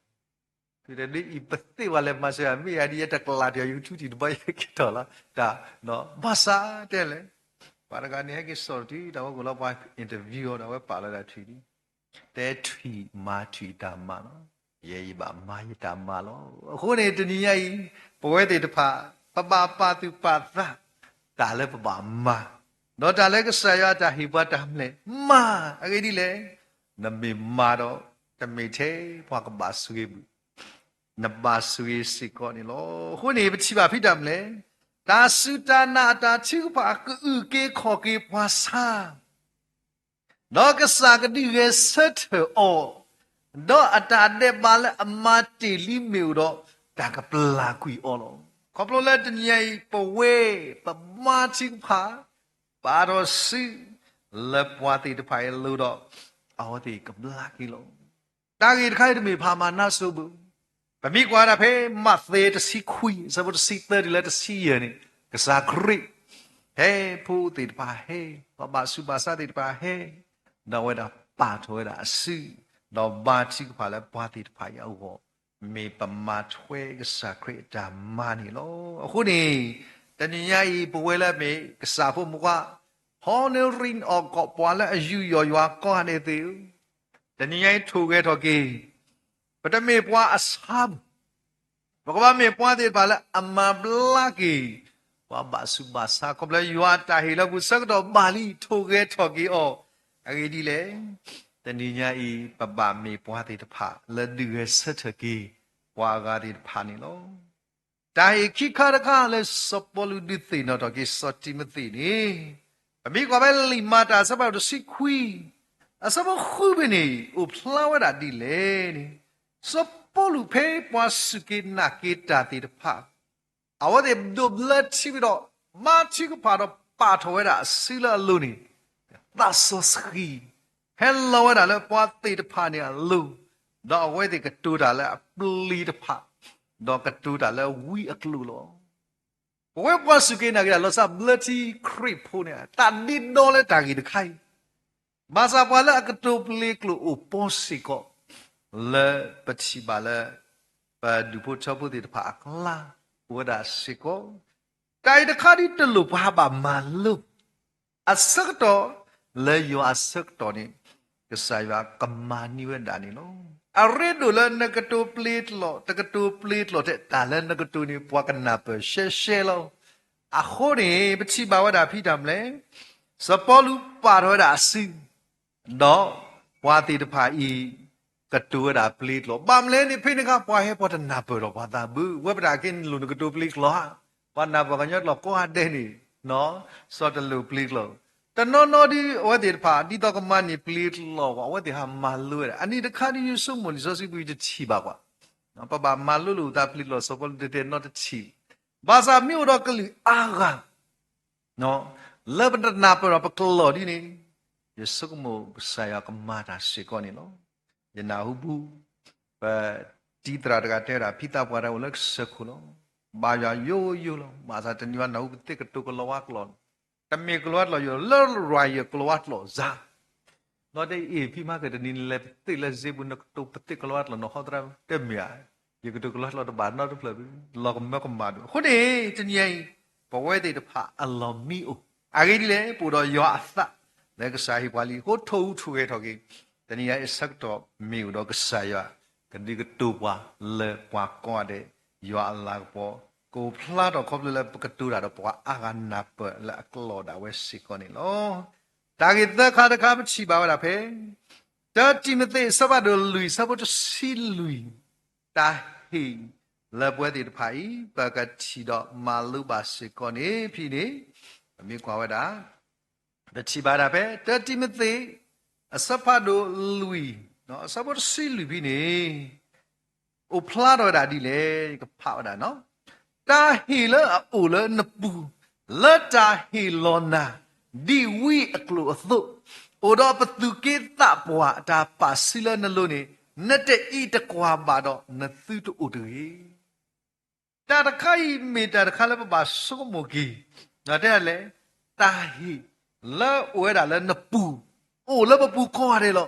ထွံၣ်တဒုအံၤပသ့ၣ်ဝဲလဲၤမၤစၢၤ မ့ၢ်ယၤဒ်ယတကလးတယၤ YouTube တဘၣ်ယက့ၤထီၣ်လီၤ, တၢ်, ဘၣ်ဆၣ်တဲလဲၣ် ပှၤတဂၤန့ၣ် ဟဲက့ၤစိာ်တ့ၢ်တၢ်ဝဲကိးလီၤ ပှၤ interview အီၤဒီး အဝဲပာ်လီၤဝဲဒၣ်ထွံၣ်ဒံး, တဲထွံၣ်မၤထွံၣ်တၢ်မၤလီၤ. ယဲယဘၣ်မၤယတၢ်မၤလီၤ. အဃိန့ၣ် တနံၤညါအံၤ ပဝဲသ့ၣ်တဖၣ် ပဘၣ်ပာ်သူၣ်ပာ်သး တၢ်လၢပဘၣ်မၤ, ဒီးတၢ်လၢကစၢ်ယွၤအတၢ်ဟ့ၣ်ပှၤတၢ်မၤလဲၣ်, မၤအဂ့ၢ်ဒ်လဲၣ်. နမ့ၢ်မၤဒီး တမ့ၢ်ထဲပှၤကဘၣ်ဆိၣ်ဂ့ၤဘၣ် နဘၣ်ဆိၣ်ဂ့ၤစ့ၢ်ကီးန့ၣ်လီၤ. အဃိန့ၣ် ပထံၣ်ဘၣ်ဖဲတၢ်မနုၤလဲၣ်, တၢ်စူၢ်တၢ်နာ်အတၢ်ထုကဖၣ် ကအုၣ်က့ၤခီၣ်က့ၤပှၤဆါ, ဒီးကစၢ်ကဒုးဂဲၤဆၢထၢၣ်အီၤ, ဒီးအတၢ်ဒဲးဘးလၢအမၤတ့ၢ်လံမ့ၢ်အိၣ်ဒီး တၢ်ကပျၢ်ကွံာ်အီၤလီၤ. ခီဖျိလၢတနံၤညါအံၤ ပဝဲ ပမၤထုကဖၣ် ပာ်ထီၣ်စု လၢပှၤသ့ၣ်တဖၣ်အံၤအလိၤဒီး အဝဲသ့ၣ်ကဘျါက့ၤလီၤ. တၢ်ဂ့ၢ်တခါအံၤတမ့ၢ်ဖးမၤနါစိၤဘၣ်. ပမ့ၢ်ကွၢ်ဝဲဒၣ်ဖဲ မးသဲတဆံခွံ အဆၢဖိတဆံသၢတုၤလၢတဆံယဲၢ်န့ၣ် ကစၢ်ခရံာ် ဟဲဖိသ့ၣ်တဖၣ်ဟဲ, ပှၤဘၣ်ဆူးဘၣ်ဆါသ့ၣ်တဖၣ်ဟဲ, ဒီးအဝဲဒၣ်ပာ်ထီၣ်ဝဲဒၣ်အစု, ဒီးဘါထုကဖၣ်လၢပှၤသ့ၣ်တဖၣ်အံၤအဂီၢ်, မ့ၢ်ပမၤထွဲကစၢ်ခရံာ်အတၢ်မၤန့ၣ်လီၤ. အဃိန့ၣ် တနံၤညါအံၤ ပဝဲလၢအမ့ၢ်ကစၢ်ဖိမုၣ်ခွါ ဟီနရံၣ်အီၣ်ကီး ပှၤလၢအယူးယီၣ်ယွၤကိးဂၤဒဲးသ့ၣ်ဧၢ, တနံၤညါအံၤထိၣ်ဂဲၤထီၣ်က့ၤ, ပတမ့ၢ်ပှၤအဆါဘၣ်. ပကဘၣ်မ့ၢ်ပှၤသ့ၣ်တဖၣ်လၢအမၤဘျါက့ၤ ပှၤဘၣ်ဆူးဘၣ်ဆါ ခီဖျိယွၤအတၢ်ဟ့ၣ်လၢပူၤဆၢကတီၢ်ဘၣ်လံ ထိၣ်ဂဲၤထီၣ်က့ၤအီၤ. အဂ့ၢ်ဒ်လဲၣ်, တနံၤညါအံၤ ပဘၣ်မ့ၢ်ပှၤသ့ၣ်တဖၣ်လၢဒုးဂဲၤဆၢထၢၣ်က့ၤ ပှၤအဂၤသ့ၣ်တဖၣ်န့ၣ်လီၤ. တၢ်ဟ့ၣ်ခံခါတခါလၢစီၤပီလူးဒုးသ့ၣ်နီၣ်ထီၣ်က့ၤစီၤတံၤမသ့းန့ၣ်, ပမ့ၢ်ကွၢ်ဖဲလံာ်မၤတၢ်အဆၢဖးဒိၣ်တဆံခွံ အဆၢဖိဃုဖဲန့ၣ် အိၣ်ဖျါဝဲဒၣ်ဒ်လဲၣ်န့ၣ်, စီၤပီလူးဖဲပှၤစူၢ်က့ၤနာ်က့ၤတၢ်သ့ၣ်တဖၣ် အဝဲသ့ၣ်ဒိးဘျၢထံဝဲဒီး ဘါထုကဖၣ်ဒီးပာ်ထီၣ်ဝဲဒၣ်အစုလၢအလိၤန့ၣ်, သးစီဆှံ ဟဲလီၤဝဲဒၣ်လၢပှၤသ့ၣ်တဖၣ်န့ၣ်အလိၤ, ဒီးအဝဲသ့ၣ်ကတိၤတၢ်လၢအပျ့ၤတဖၣ်, ဒီးကတိၤတၢ်လၢဝံအကျိာ်လီၤ. ပဝဲပှၤစူၢ်က့ၤနာ်က့ၤတၢ်လီၤစၢ်ဘျၢထံခရံာ်ဖိန့ၣ် တၢ်ဒ့ဒီလၢတၢ်ဂ့ၢ်တခါအံၤ, ဘၣ်ဆၣ်ပှၤလၢအကတိၤပျ့ၤကျိာ်အိၣ်ပီစ့ၢ်ကီး, လၢပထံၣ်ဘၣ်လၢ ပဒူၣ်ဖိထၢဖိသ့ၣ်တဖၣ်အကျါ အိၣ်ဝဲဒၣ်စ့ၢ်ကီး, တၢ်အံၤတခါဒ်တလိၣ်ပှၤဘၣ်မၤလိ အဆၢကတီၢ်လၢယွၤအဆၢကတီၢ်န့ၣ် ကစၢ်ယွၤကမၤန့ၢ်ဝဲဒၣ်န့ၣ်လီၤ. အရ့ဒိၣ်လၢနကတိၤပျ့ၤကျိာ် တကတိၤပျ့ၤကျိာ်ထဲ တၢ်လၢနကတိၤန့ၣ် ပှၤကနၢ်ပၢၢ်ရှဲရှဲလီၤ. အဃိန့ၣ် ပထံၣ်ဘၣ်ဝဲဒၣ်ဖဲတၢ်မနုၤလဲၣ်, စီၤပီလူးပာ်ထီၣ်ဝဲဒၣ်အစု ဒီးပှၤသ့ၣ်တဖၣ်အံၤ ကတိၤဝဲဒၣ်ပျ့ၤကျိာ်, ဘၣ်မနုၤလဲၣ်န့ၣ် ဖဲန့ၣ်အခါ ပှၤဟဲပှၤတနၢ်ပၢၢ်ဒီးပှၤသးဘၣ်, ဝဲပတၢ်က့ၤလိၣ်နကတိၤပျ့ၤကျိာ်ဧါ, ပှၤနၢ်ပၢၢ်ကညီကျိာ်ကိးဂၤဒဲးန့ၣ် စီၤတလိၣ်ပျ့ၤကျိာ်, တနီၤနီၤဒ်အဝဲသ့ၣ်တဖၣ် ဒ်သိးကမၤန့ၢ်ပျ့ၤကျိာ်ကွၢ် အဝဲသ့ၣ်ဟးမၤလိဝဲဒၣ်, အနံၤတခါဒ်ယဆိကမိၣ်လံာ်စီဆှံပူၤတထံၣ်ဘၣ်ကွၢ်, ပဘၣ်မၤလိလိာ်သးပျ့ၤကျိာ် စီၤပီလူးတဲတဲနီတထံၣ်, ဘၣ်ဆၣ်မ့ၢ်အိၣ်ဒီးကလုာ်အါဂၤ လၢပတနၢ်ပၢၢ်ဒီးပကျိာ်ဒ်န့ၣ်, ယဆိကမိၣ်ကစၢ်ယွၤကမၤတၢ်စ့ၢ်ကီးန့ၣ်လီၤ. ယနၢ်ဟူပူၤ ပတံၤသရၣ်တဂၤတဲဝဲဒၣ် ဖံသးပှၢ်တၢ်အိၣ်လၢကစၢၢ်ခိၣ်လီၤ. ဘါယွၤယိယိလီၤ. ဘၣ်ဆၣ်တနံၤဘၣ်နၢ်ဟူပသ့ၣ်ကတိၤကလီၤဝါကျိာ်လီၤ. တမ့ၢ်ကလီၤဝါကျိာ်ယိာ် လၢရၤယိာ်ကလီၤဝါကျိာ်စၢ် ဒီးတဲအ့ၣ် ဖံမၤကတနံၤနလဲၤပသ့ၣ်လၢစ့ပူၤ နကတိၤပသ့ၣ်ကလီၤဝါကျိာ် နဟီသရၣ်တဲမ့ၢ်ဧါ, ယကတိၤကလီၤဝါကျိာ်တဘၣ်နီတဖျၢၣ်ဘၣ်, လီၤကမၢကမၣ်ဒိၣ်. အဃိန့ၣ် တနံၤအံၤ ပဝဲသ့ၣ်တဖၣ်အလီၢ်မံအိၣ်, အဂ့ၢ်ဒ်လဲၣ် ပအိၣ်ဒီးယွၤအသး လၢကစၢ်ဟ့ၣ်ပှၤလံ, အဃိထိၣ်ဟူးထိၣ်ဂဲၤထီၣ်က့ၤ, တနံၤအံၤအဆၢကတီၢ်မ့ၢ်အိၣ်ဒီးကစၢ်ယွၤ ကဒုးကတိၤပှၤလၢပှၤကိးဂၤဒဲး ယွၤအလၤကပီၤ ကအိၣ်ဖျါထီၣ်ခီဖျိလၢပကတိၤတၢ်ဒီးပှၤအါဂၤနၢ်ပၢၢ်လၢအကျိာ်ဒၣ်ဝဲစ့ၢ်ကီးန့ၣ်လီၤ. တၢ်ဂ့ၢ်သၢခါတခါပထံၣ်ဘၣ်ဝဲဒၣ်ဖဲ တၢတံၤမသ့း အဆၢဖးဒိၣ်လွံၢ် အဆၢဖိတဆံလွံၢ်, တၢ်ဟ့ၣ်လၢပဝဲသ့ၣ်တဖၣ်အံၤ ပကထံၣ်ဒီးမၤလိဘၣ်စ့ၢ်ကီးန့ၣ်ဖဲန့ၣ်, ပမ့ၢ်ကွၢ်ဝဲဒၣ် ပထံၣ်ဘၣ်ဒၣ်ဖဲ တၢတံၤမသ့း အဆၢဖးဒိၣ်လွံၢ် အဆၢဖိတဆံလွံၢ်ဖဲန့ၣ် အိၣ်ဖျါထီၣ်ဝဲဒၣ်ဒ်လဲၣ်, ကဖးဝဲဒၣ်နီၤ, တၢ်ဟ့ၣ်လၢအအိၣ်လၢနပူၤ လၢတၢ်ဟ့ၣ်လီၤနၤ ဒ်ဝံအကျိာ်အသိး, အိၣ်ဒီးပသူၣ်က့သးပှၢ်အတၢ်ပာ်စုလၢနလိၤန့ၣ်, နတအံးတကွၢ်ဘၣ်ဒီးနသုတအိၣ်တဂ့ၤ. တၢ်တခါအံၤမ့ၢ်တၢ်တခါလၢပဘၣ်ဆိကမိၣ်က့ၤ, တဲဒ်လဲၣ်, တၢ်ဟ့ၣ်လၢအိၣ်ဝဲဒၣ်လၢနပူၤ, အိၣ်လၢပပူၤကိးဂၤဒဲးလီၤ.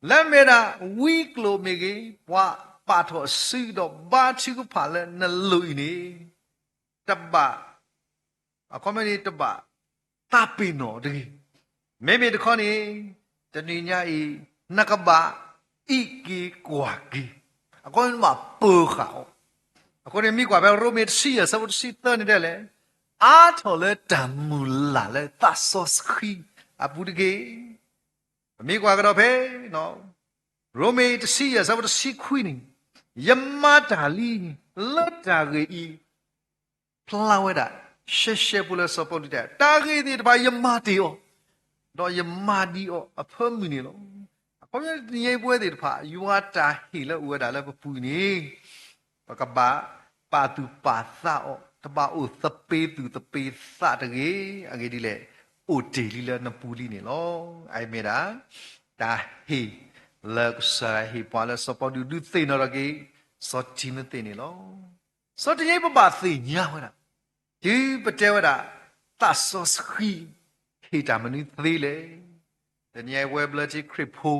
လၢမ့ၢ်ဒၣ်ဝံကျိာ်မ့ၢ်ဂ့ၤ, ပှၤပာ်ထီၣ်စုဒီးဘါထုကဖၣ်လၢနလိၤအံၤန့ၣ်, တဘၣ်, အခီပညီန့ၣ်တဘၣ် သးပ့ၤနီၣ်တဂ့ၤ. မ့မ့ၢ်တခီန့ၣ် တနံၤညါအံၤ နကဘၣ်အံးက့ၤကွၢ်က့ၤ, အဃိန့ၣ်နဘၣ်ပၢၤဃာ်အီၤ. အဃိန့ၣ်မ့ၢ်ကွၢ်ဖဲရိမ့ၤတဆံယဲၢ် အဆၢဖိတဆံသၢန့ၣ်တဲလဲၣ်, အါထီၣ်လၢတၢ်မုၢ်လၢ်လၢသးစီဆှံအပူၤတက့ၢ်. ပမ့ၢ်ကွၢ်ကဒီးဖဲ ရိမ့ၤတဆံယဲၢ် အဆၢဖိတဆံခွံန့ၣ်, ယမၤတၢ်လံ လၢတၢ်ဂ့ၢ်အံၤ ဖျါဝဲဒၣ် ရှဲရှဲဖိလၢစီၤပီလူးတဲ တၢ်ဂ့ၢ်သ့ၣ်တဖၣ်ယမၤတ့ၢ်အီၤ, ဒီးယမၤဒံးအီၤအဖၢမုၢ်န့ၣ်လီၤ. အခီပညီတနံၤညါအံၤပဝဲသ့ၣ်တဖၣ် ယွၤတၢ်ဟ့ၣ်လၢအိၣ်ဝဲဒၣ်လၢပပူၤန့ၣ် ပကဘၣ်ပာ်သူၣ်ပာ်သးအီၤ, တဘၣ်အိၣ်သပ့ၤသူၣ်သပ့ၤသးတဂ့ၤ. အဂ့ၢ်ဒ်လဲၣ်, အိၣ်တ့ၢ်လံလၢနပူၤလံန့ၣ်လီၤ. အအံၤမ့ၢ်ဒၣ် တၢ်ဟ့ၣ်လၢကစၢ်ယွၤဟ့ၣ်ပှၤလၢစီၤပီလူးဒုးသ့ၣ်နီၣ်ထီၣ်က့ၤ စီၤတံၤမသ့းန့ၣ်လီၤ. စီၤတံၤမသ့း ပဘၣ်သ့ၣ်ညါဝဲဒၣ် တုၤပတဲဝဲဒၣ် သးစီဆှံ ဟ့ၣ်တၢ်မနုၤသ့လဲၣ်. တနံၤအံၤပဝဲဘျၢထံခရံာ်ဖိ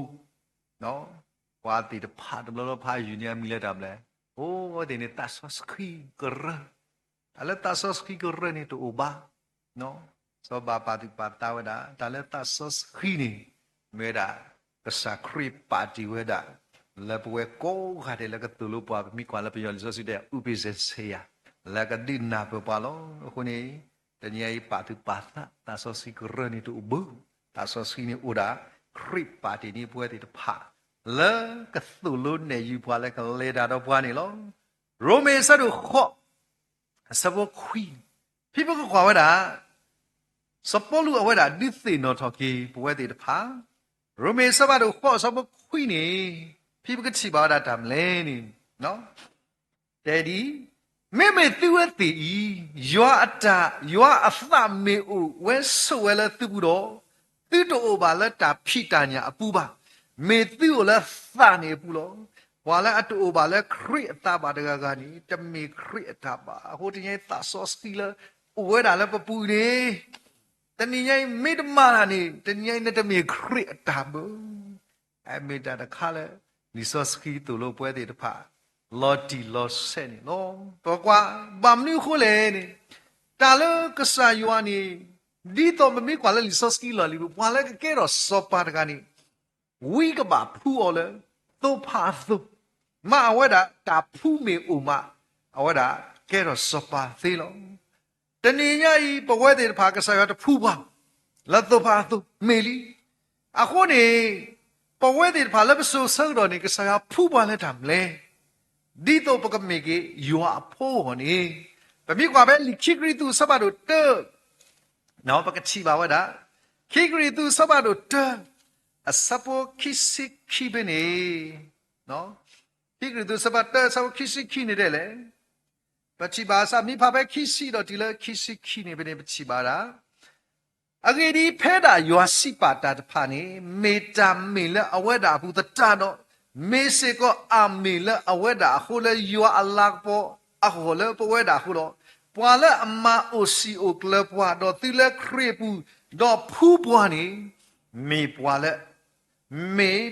ပှၤသ့ၣ်တဖၣ်တဘျီဘျီဖးယုၢ်န့ၣ် အမံၤလၢတၢ်ဘျဲၣ်, အိၣ်ဝဲသ့ၣ်န့ၣ် သးစီဆှံကရၢ, တၢ်လၢသးစီဆှံကရၢန့ၣ်တအိၣ်ဘၣ်. စီၤဘၣ်ပာ်သူၣ်ပာ်သးဝဲဒၣ် တၢ်လၢသးစီဆှံန့ၣ် မ့ၢ်ဝဲဒၣ် ကစၢ်ခရံာ်ပာ်တ့ၢ်ဝဲဒၣ် လၢပဝဲကိးဂၤဒဲးလၢကသိၣ်လိပှၤ ပမ့ၢ်ကွၢ်လၢပယီၤလံာ်စီဆှံတဲ ဥပဇော်စရာ လၢကဒုးနၢ်ပၢၢ်ပှၤလီၤ. အဃိန့ၣ် တနံၤအံၤပာ်သူၣ်ပာ်သး သးစီဆှံကရၢန့ၣ်တအိၣ်ဘၣ်. သးစီဆှံန့ၣ်အိၣ်ဒၣ် ခရံာ်ပာ်တ့ၢ်န့ၢ်ပဝဲသ့ၣ်တဖၣ် လၢကသိၣ်လိနဲၣ်ယုာ်ပှၤလၢကလဲၤတၢ်ဒီးပှၤန့ၣ်လီၤ. ရိမ့ၤအဆၢဒိၣ်ဃိး အဆၢဖိခွံ, ဖဲပကကွၢ်ဝဲဒၣ် စီၤပီလူးအဝဲဒၣ်ဒုးသ့ၣ်နီၣ်ထီၣ်က့ၤပဝဲသ့ၣ်တဖၣ်, ရိမ့ၤအဆၢဖးဒိၣ်ဃိး အဆၢဖိခွံန့ၣ် ဖဲပကထံၣ်ဘၣ်ဝဲဒၣ်တၢ်မနုၤလဲၣ်န့ၣ် တဲဒ်အံၤ, မ့မ့ၢ်သုဝဲသ့ၣ်အံၤ ယွၤအတၢ် ယွၤအသးမ့ၢ်အိၣ်ဝဲဆိးဝဲလၢသုပူၤဒီး, သုတအိၣ်ဘၣ်လၢတၢ်ဖံးတၢ်ညၣ်အပူၤဘၣ်. မ့ၢ်သုအိၣ်လၢသးန့ၣ်အပူၤလီၤ. ပှၤလၢအတအိၣ်ဘၣ်လၢခရံာ်အသးဘၣ်တဂၤဂၤန့ၣ် တမ့ၢ်ခရံာ်အတၢ်ဘၣ်. အဃိတနံၤအံၤသးစီဆှံလၢ အိၣ်ဝဲဒၣ်လၢပပူၤန့ၣ် တနံၤညါအံၤမ့ၢ်တမၤတၢ်န့ၣ် တနံၤညါအံၤနတမ့ၢ်ခရံာ်အတၢ်ဘၣ်. အမ့ၢ်တၢ်တခါလၢ လံာ်စီဆှံသိၣ်လိပဝဲသ့ၣ်တဖၣ် လီၤတံၢ်လီၤဆဲးန့ၣ်လီၤ. ပကွၢ် ဘၣ်မနုၤအဃိလဲၣ်န့ၣ် တၢ်လၢကစၢ်ယွၤန့ၣ် ဒ်သိးပမ့ၢ်ကွၢ်လၢလံာ်စီဆှံလီၢ်လံၤပူၤ ပှၤလၢကကဲထီၣ်စီၤပၤတဂၤန့ၣ် ဝံကဘၣ်ဖှူအီၤလၢ သိဖါအသိ, မ့ၢ်အဝဲဒၣ်တၢ်ဖှူမ့ၢ်အိၣ်မး အဝဲဒၣ်ကဲထီၣ်စီၤပၤသ့လီၤ. တနံၤညါအံၤ ပဝဲသ့ၣ်တဖၣ် ကစၢ်ယွၤတဖှူပှၤ လၢသိဖါအသိ မ့ၢ်လံ. အဃိန့ၣ် ပဝဲသ့ၣ်တဖၣ်လၢပစိၤဆၢကတီၢ်န့ၣ် ကစၢ်ယွၤဖှူပှၤလၢတၢ်မနုၤလဲၣ်, ဒ်သိးပကမ့ၢ်က့ၤယွၤအဖိအဂီၢ်န့ၣ်, ပမ့ၢ်ကွၢ်ဖဲလံာ်ခံကရံၣ်သူးအဆၢဖးဒိၣ်တၢ ပကထံၣ်ဘၣ်ဝဲဒၣ် ခံကရံၣ်သူးအဆၢဖးဒိၣ်တၢ အဆၢဖိခံဆံခံဖဲန့ၣ်, ခံကရံၣ်သူးအဆၢဖးတၢ အဆၢဖိခံဆံခံန့ၣ်ဒ်လဲၣ်. ပထံၣ်ဘၣ်စးမ့ၢ်ဖးဖဲခံဆံဒီးတုၤလၢခံဆံခံန့ၣ်ဖဲန့ၣ် ပထံၣ်ဘၣ်ဝဲဒၣ် အဂ့ၢ်ဒ်အံၤ, ဖဲဒၣ်ယွၤစံးပာ်တၢ်တဖၣ်န့ၣ် မ့ၢ်တၢ်မ့ၢ်လၢအဝဲဒၣ်အပူၤသတးဒီး, မ့ၢ်စ့ၢ်ကီးအမ့ၢ်လၢအဝဲဒၣ်အဃိ လၢယွၤအလၤကပီၤအဂီၢ်လၢပဝဲဒၣ်အဃိလီၤ. ပှၤလၢအမၤအိၣ်စံာ်အိၣ်ကျၢၤပှၤ ဒီးသုလၢခရံာ်အပူၤ, ဒီးဖှူပှၤန့ၣ် မ့ၢ်ပှၤလၢ မ့ၢ်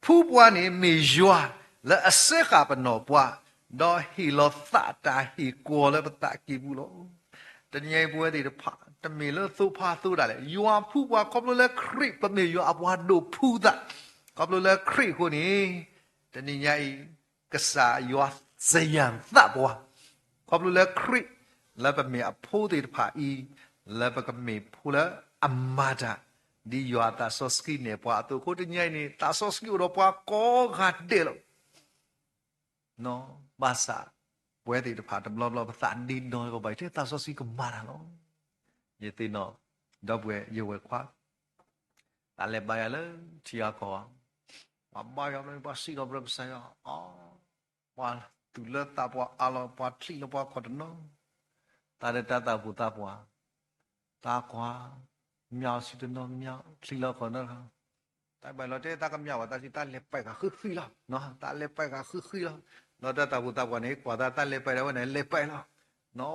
ဖှူပှၤန့ၣ်မ့ၢ်ယွၤလၢအစၢဃာ်ပနီၢ်ပှၤ, ဒီးဟ့ၣ်လီၤသးတၢ်ဟ့ၣ်ကီၤလၢပသးကံၢ်ပူၤလီၤ. တနံၤအံၤပဝဲသ့ၣ်တဖၣ် တမ့ၢ်လၢသိဖါသိဒၣ်လဲာ်, ယွၤဖှူပှၤခီဖျိလၢခရံာ် ပမ့ၢ်ယွၤအပှၤဒိးဖှူသး, ခီဖျိလၢခရံာ်အဃိန့ၣ်, တနံၤညါအံၤ ကစၢ်ယွၤစယၤသးပှၤ ခီဖျိလၢခရံာ် လၢပမ့ၢ်အဖိသ့ၣ်တဖၣ်အံၤ, လၢပကမ့ၢ်ဖိလၢအမၤတၢ် ဒ်ယွၤအသးစီဆှံနဲၣ်ပှၤအသိးအဃိ တနံၤအံၤန့ၣ် သးစီဆှံအိၣ်ဒီးပှၤကိးဂၤဒဲးလီၤ. ဘၣ်ဆၣ် ပဝဲသ့ၣ်တဖၣ်တဘျီဘျီပသးဒ့ဒီကီးဘၣ် ယတဲသးစီဆှံကမၤတၢ်လီၤ. ယသ့ၣ်နီၣ် ဒီပုၢ်ဝဲၢ်ယဝဲၢ်ခွါ တၢ်လဲၤပာ်ယၤလၢထံအကီၢ်, ပှၤဘါယွၤဘျီ ပှၤစံးထီၣ်ပတြၢၤကစၢ်ယွၤ, ပှၤသူၣ်လၢသးပှၢ်အါလီၤ ပှၤချံးလၢပှၤခီၣ်တနီၤ, တၢ်လၢတၢ်သၣ်ပူၤသးပှၢ်, တၢ်ကွၢ်, မၠၣ်အီၤဆံတနီၤ မၠၣ်ချံးလီၤခီၣ်နီၤ, တၢ်ဘၣ်လီၤတဲ တၢ်ကမၠၣ်ဝဲ တၢ်စံး တၢ်လဲၤပာ်ဃာ်ဃံဃံလီၤ, တၢ်လဲၤပာ်ဃာ်ဃံဃံလီၤ, လီၤတၢ်သၣ်ပူၤသးပှၢ်န့ၣ် ကွၢ်သးတၢ်လဲၤပာ်ဒၣ်ဝဲန့ၣ် လဲၤပာ်လီၤ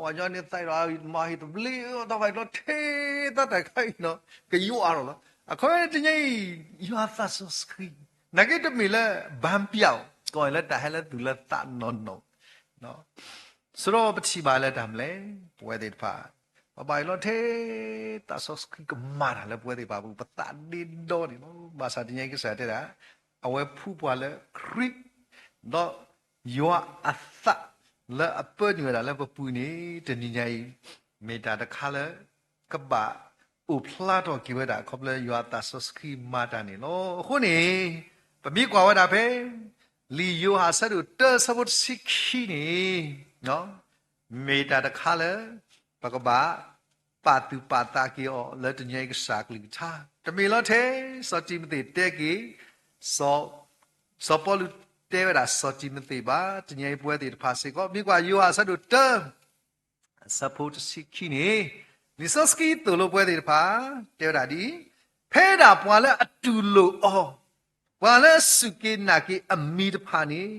နီၤ ပှၤညီန့ၣ်သးဒီး မၤဟ့ၣ်တဘျ့အီၤ တၢ်ဘၣ်လီၤထဲ တၢ်တခါအံၤနီၤ ကယိးအါလီၤလီၤ. အခီပညီတနံၤညါအံၤ ယွၤသးစီဆှံ နာ်က့တမ့ၢ်လၢ ဘၣ်ပျၢ်အီၤ ကီၢ်အံၤလၢတၢ်ဟဲလၢသူၣ်လၢသးနီၢ်နီၢ်, ဆိဒီးပထံၣ်ဘၣ်လၢတၢ်မနုၤလဲၣ် ပဝဲသ့ၣ်တဖၣ် ပဘၣ်အၢၣ်လီၤထဲ သးစီဆှံကမၤတၢ်လၢပဝဲသ့ၣ်တဖၣ်ပူၤ ပသးဒ့ဒီန့ၣ်လီၤ. ဘၣ်ဆၣ်တနံၤအံၤကစၢ်တဲဒၣ် အဝဲဖှူပှၤလၢခရံာ်, ဒီးယွၤအသးလၢအပၢနုာ်ဝဲဒၣ်လၢပပူၤန့ၣ် တနံၤညါအံၤ မ့ၢ်တၢ်တခါလၢ ကဘၣ်အိၣ်ဖျါထီၣ်က့ၤဝဲဒၣ် ခီဖျိယွၤအသးစီဆှံမၤတၢ်န့ၣ်လီၤ. အဃိန့ၣ် ပမ့ၢ်ကွၢ်ဝဲဒၣ်ဖဲ လံာ်ယိၤဟၣ်အဆၢဒိၣ်တၢ အဆၢဖိတဆံခံန့ၣ် မ့ၢ်တၢ်တခါလၢ ပကဘၣ်ပာ်သူၣ်ပာ်သးက့ၤအီၤလၢတနံၤအံၤကစၢ်ကလုၢ်ကထါ, တမ့ၢ်လီၤထဲ စီၤတံၤမသ့းတဲက့ၤ စီၤပီလူးတဲဝဲဒၣ်စီၤတံၤမသ့းဘၣ်, တနံၤအံၤပဝဲသ့ၣ်တဖၣ်စ့ၢ်ကီး မ့ၢ်ကွၢ်ယိၤဟၣ်အဆၢဒိၣ်တၢ အဆၢဖိတဆံခံန့ၣ် လံာ်စီဆှံသိၣ်လိပဝဲသ့ၣ်တဖၣ် တဲဝဲဒၣ်ဒ်အံၤ, ဖဲဒၣ်ပှၤလၢအတူၢ်လိာ်အီၤ, ပှၤလၢအစူၢ်က့ၤနာ်က့ၤအမံၤတဖၣ်န့ၣ်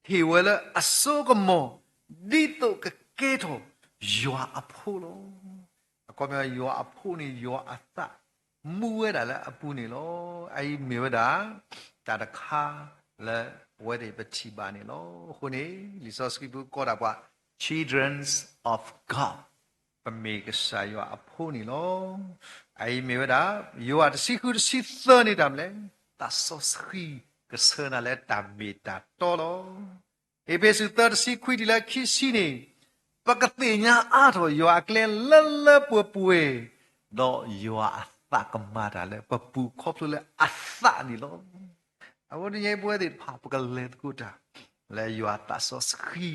ဟ့ၣ်ဝဲလၢအစိကမီၤ ဒ်သိးကကဲထီၣ်ယွၤအဖိလီၤ. အခီပညီ ယွၤအဖိန့ၣ် ယွၤအသးမူဝဲဒၣ်လၢအပူၤန့ၣ်လီၤ. အအံၤမ့ၢ်ဝဲဒၣ် တၢ်တခါလၢပဝဲသ့ၣ်ပထံၣ်ဘၣ်န့ၣ်လီၤ. အဃိန့ၣ် လံာ်စီဆှံပူၤကိးဒၣ်ပှၤ children of God, ပမ့ၢ်ကစၢ်ယွၤအဖိန့ၣ်လီၤ. အအံၤမ့ၢ်ဝဲဒၣ် ယိၤဟၣ်တဆံဃုတဆံသၢန့ၣ်တၢ်မနုၤလဲၣ်, သးစီဆှံကဆှၢနၤလၢတၢ်မ့ၢ်တၢ်တီလီၤ. အ့းဖ့းစူးသၢတဆံခွံတုၤလၢခံဆံန့ၣ်, ပကသ့ၣ်ညါအါထီၣ်ယွၤအကျဲလၢလၢပှဲၤပှဲၤ, ဒီးယွၤအသးကမၤတၢ်လၢပပူၤခီဖျိလၢအသးန့ၣ်လီၤ. အဃိတနံၤအံၤပဝဲသ့ၣ်တဖၣ် ပကလဲၤသကိးတၢ် လၢယွၤသးစီဆှံ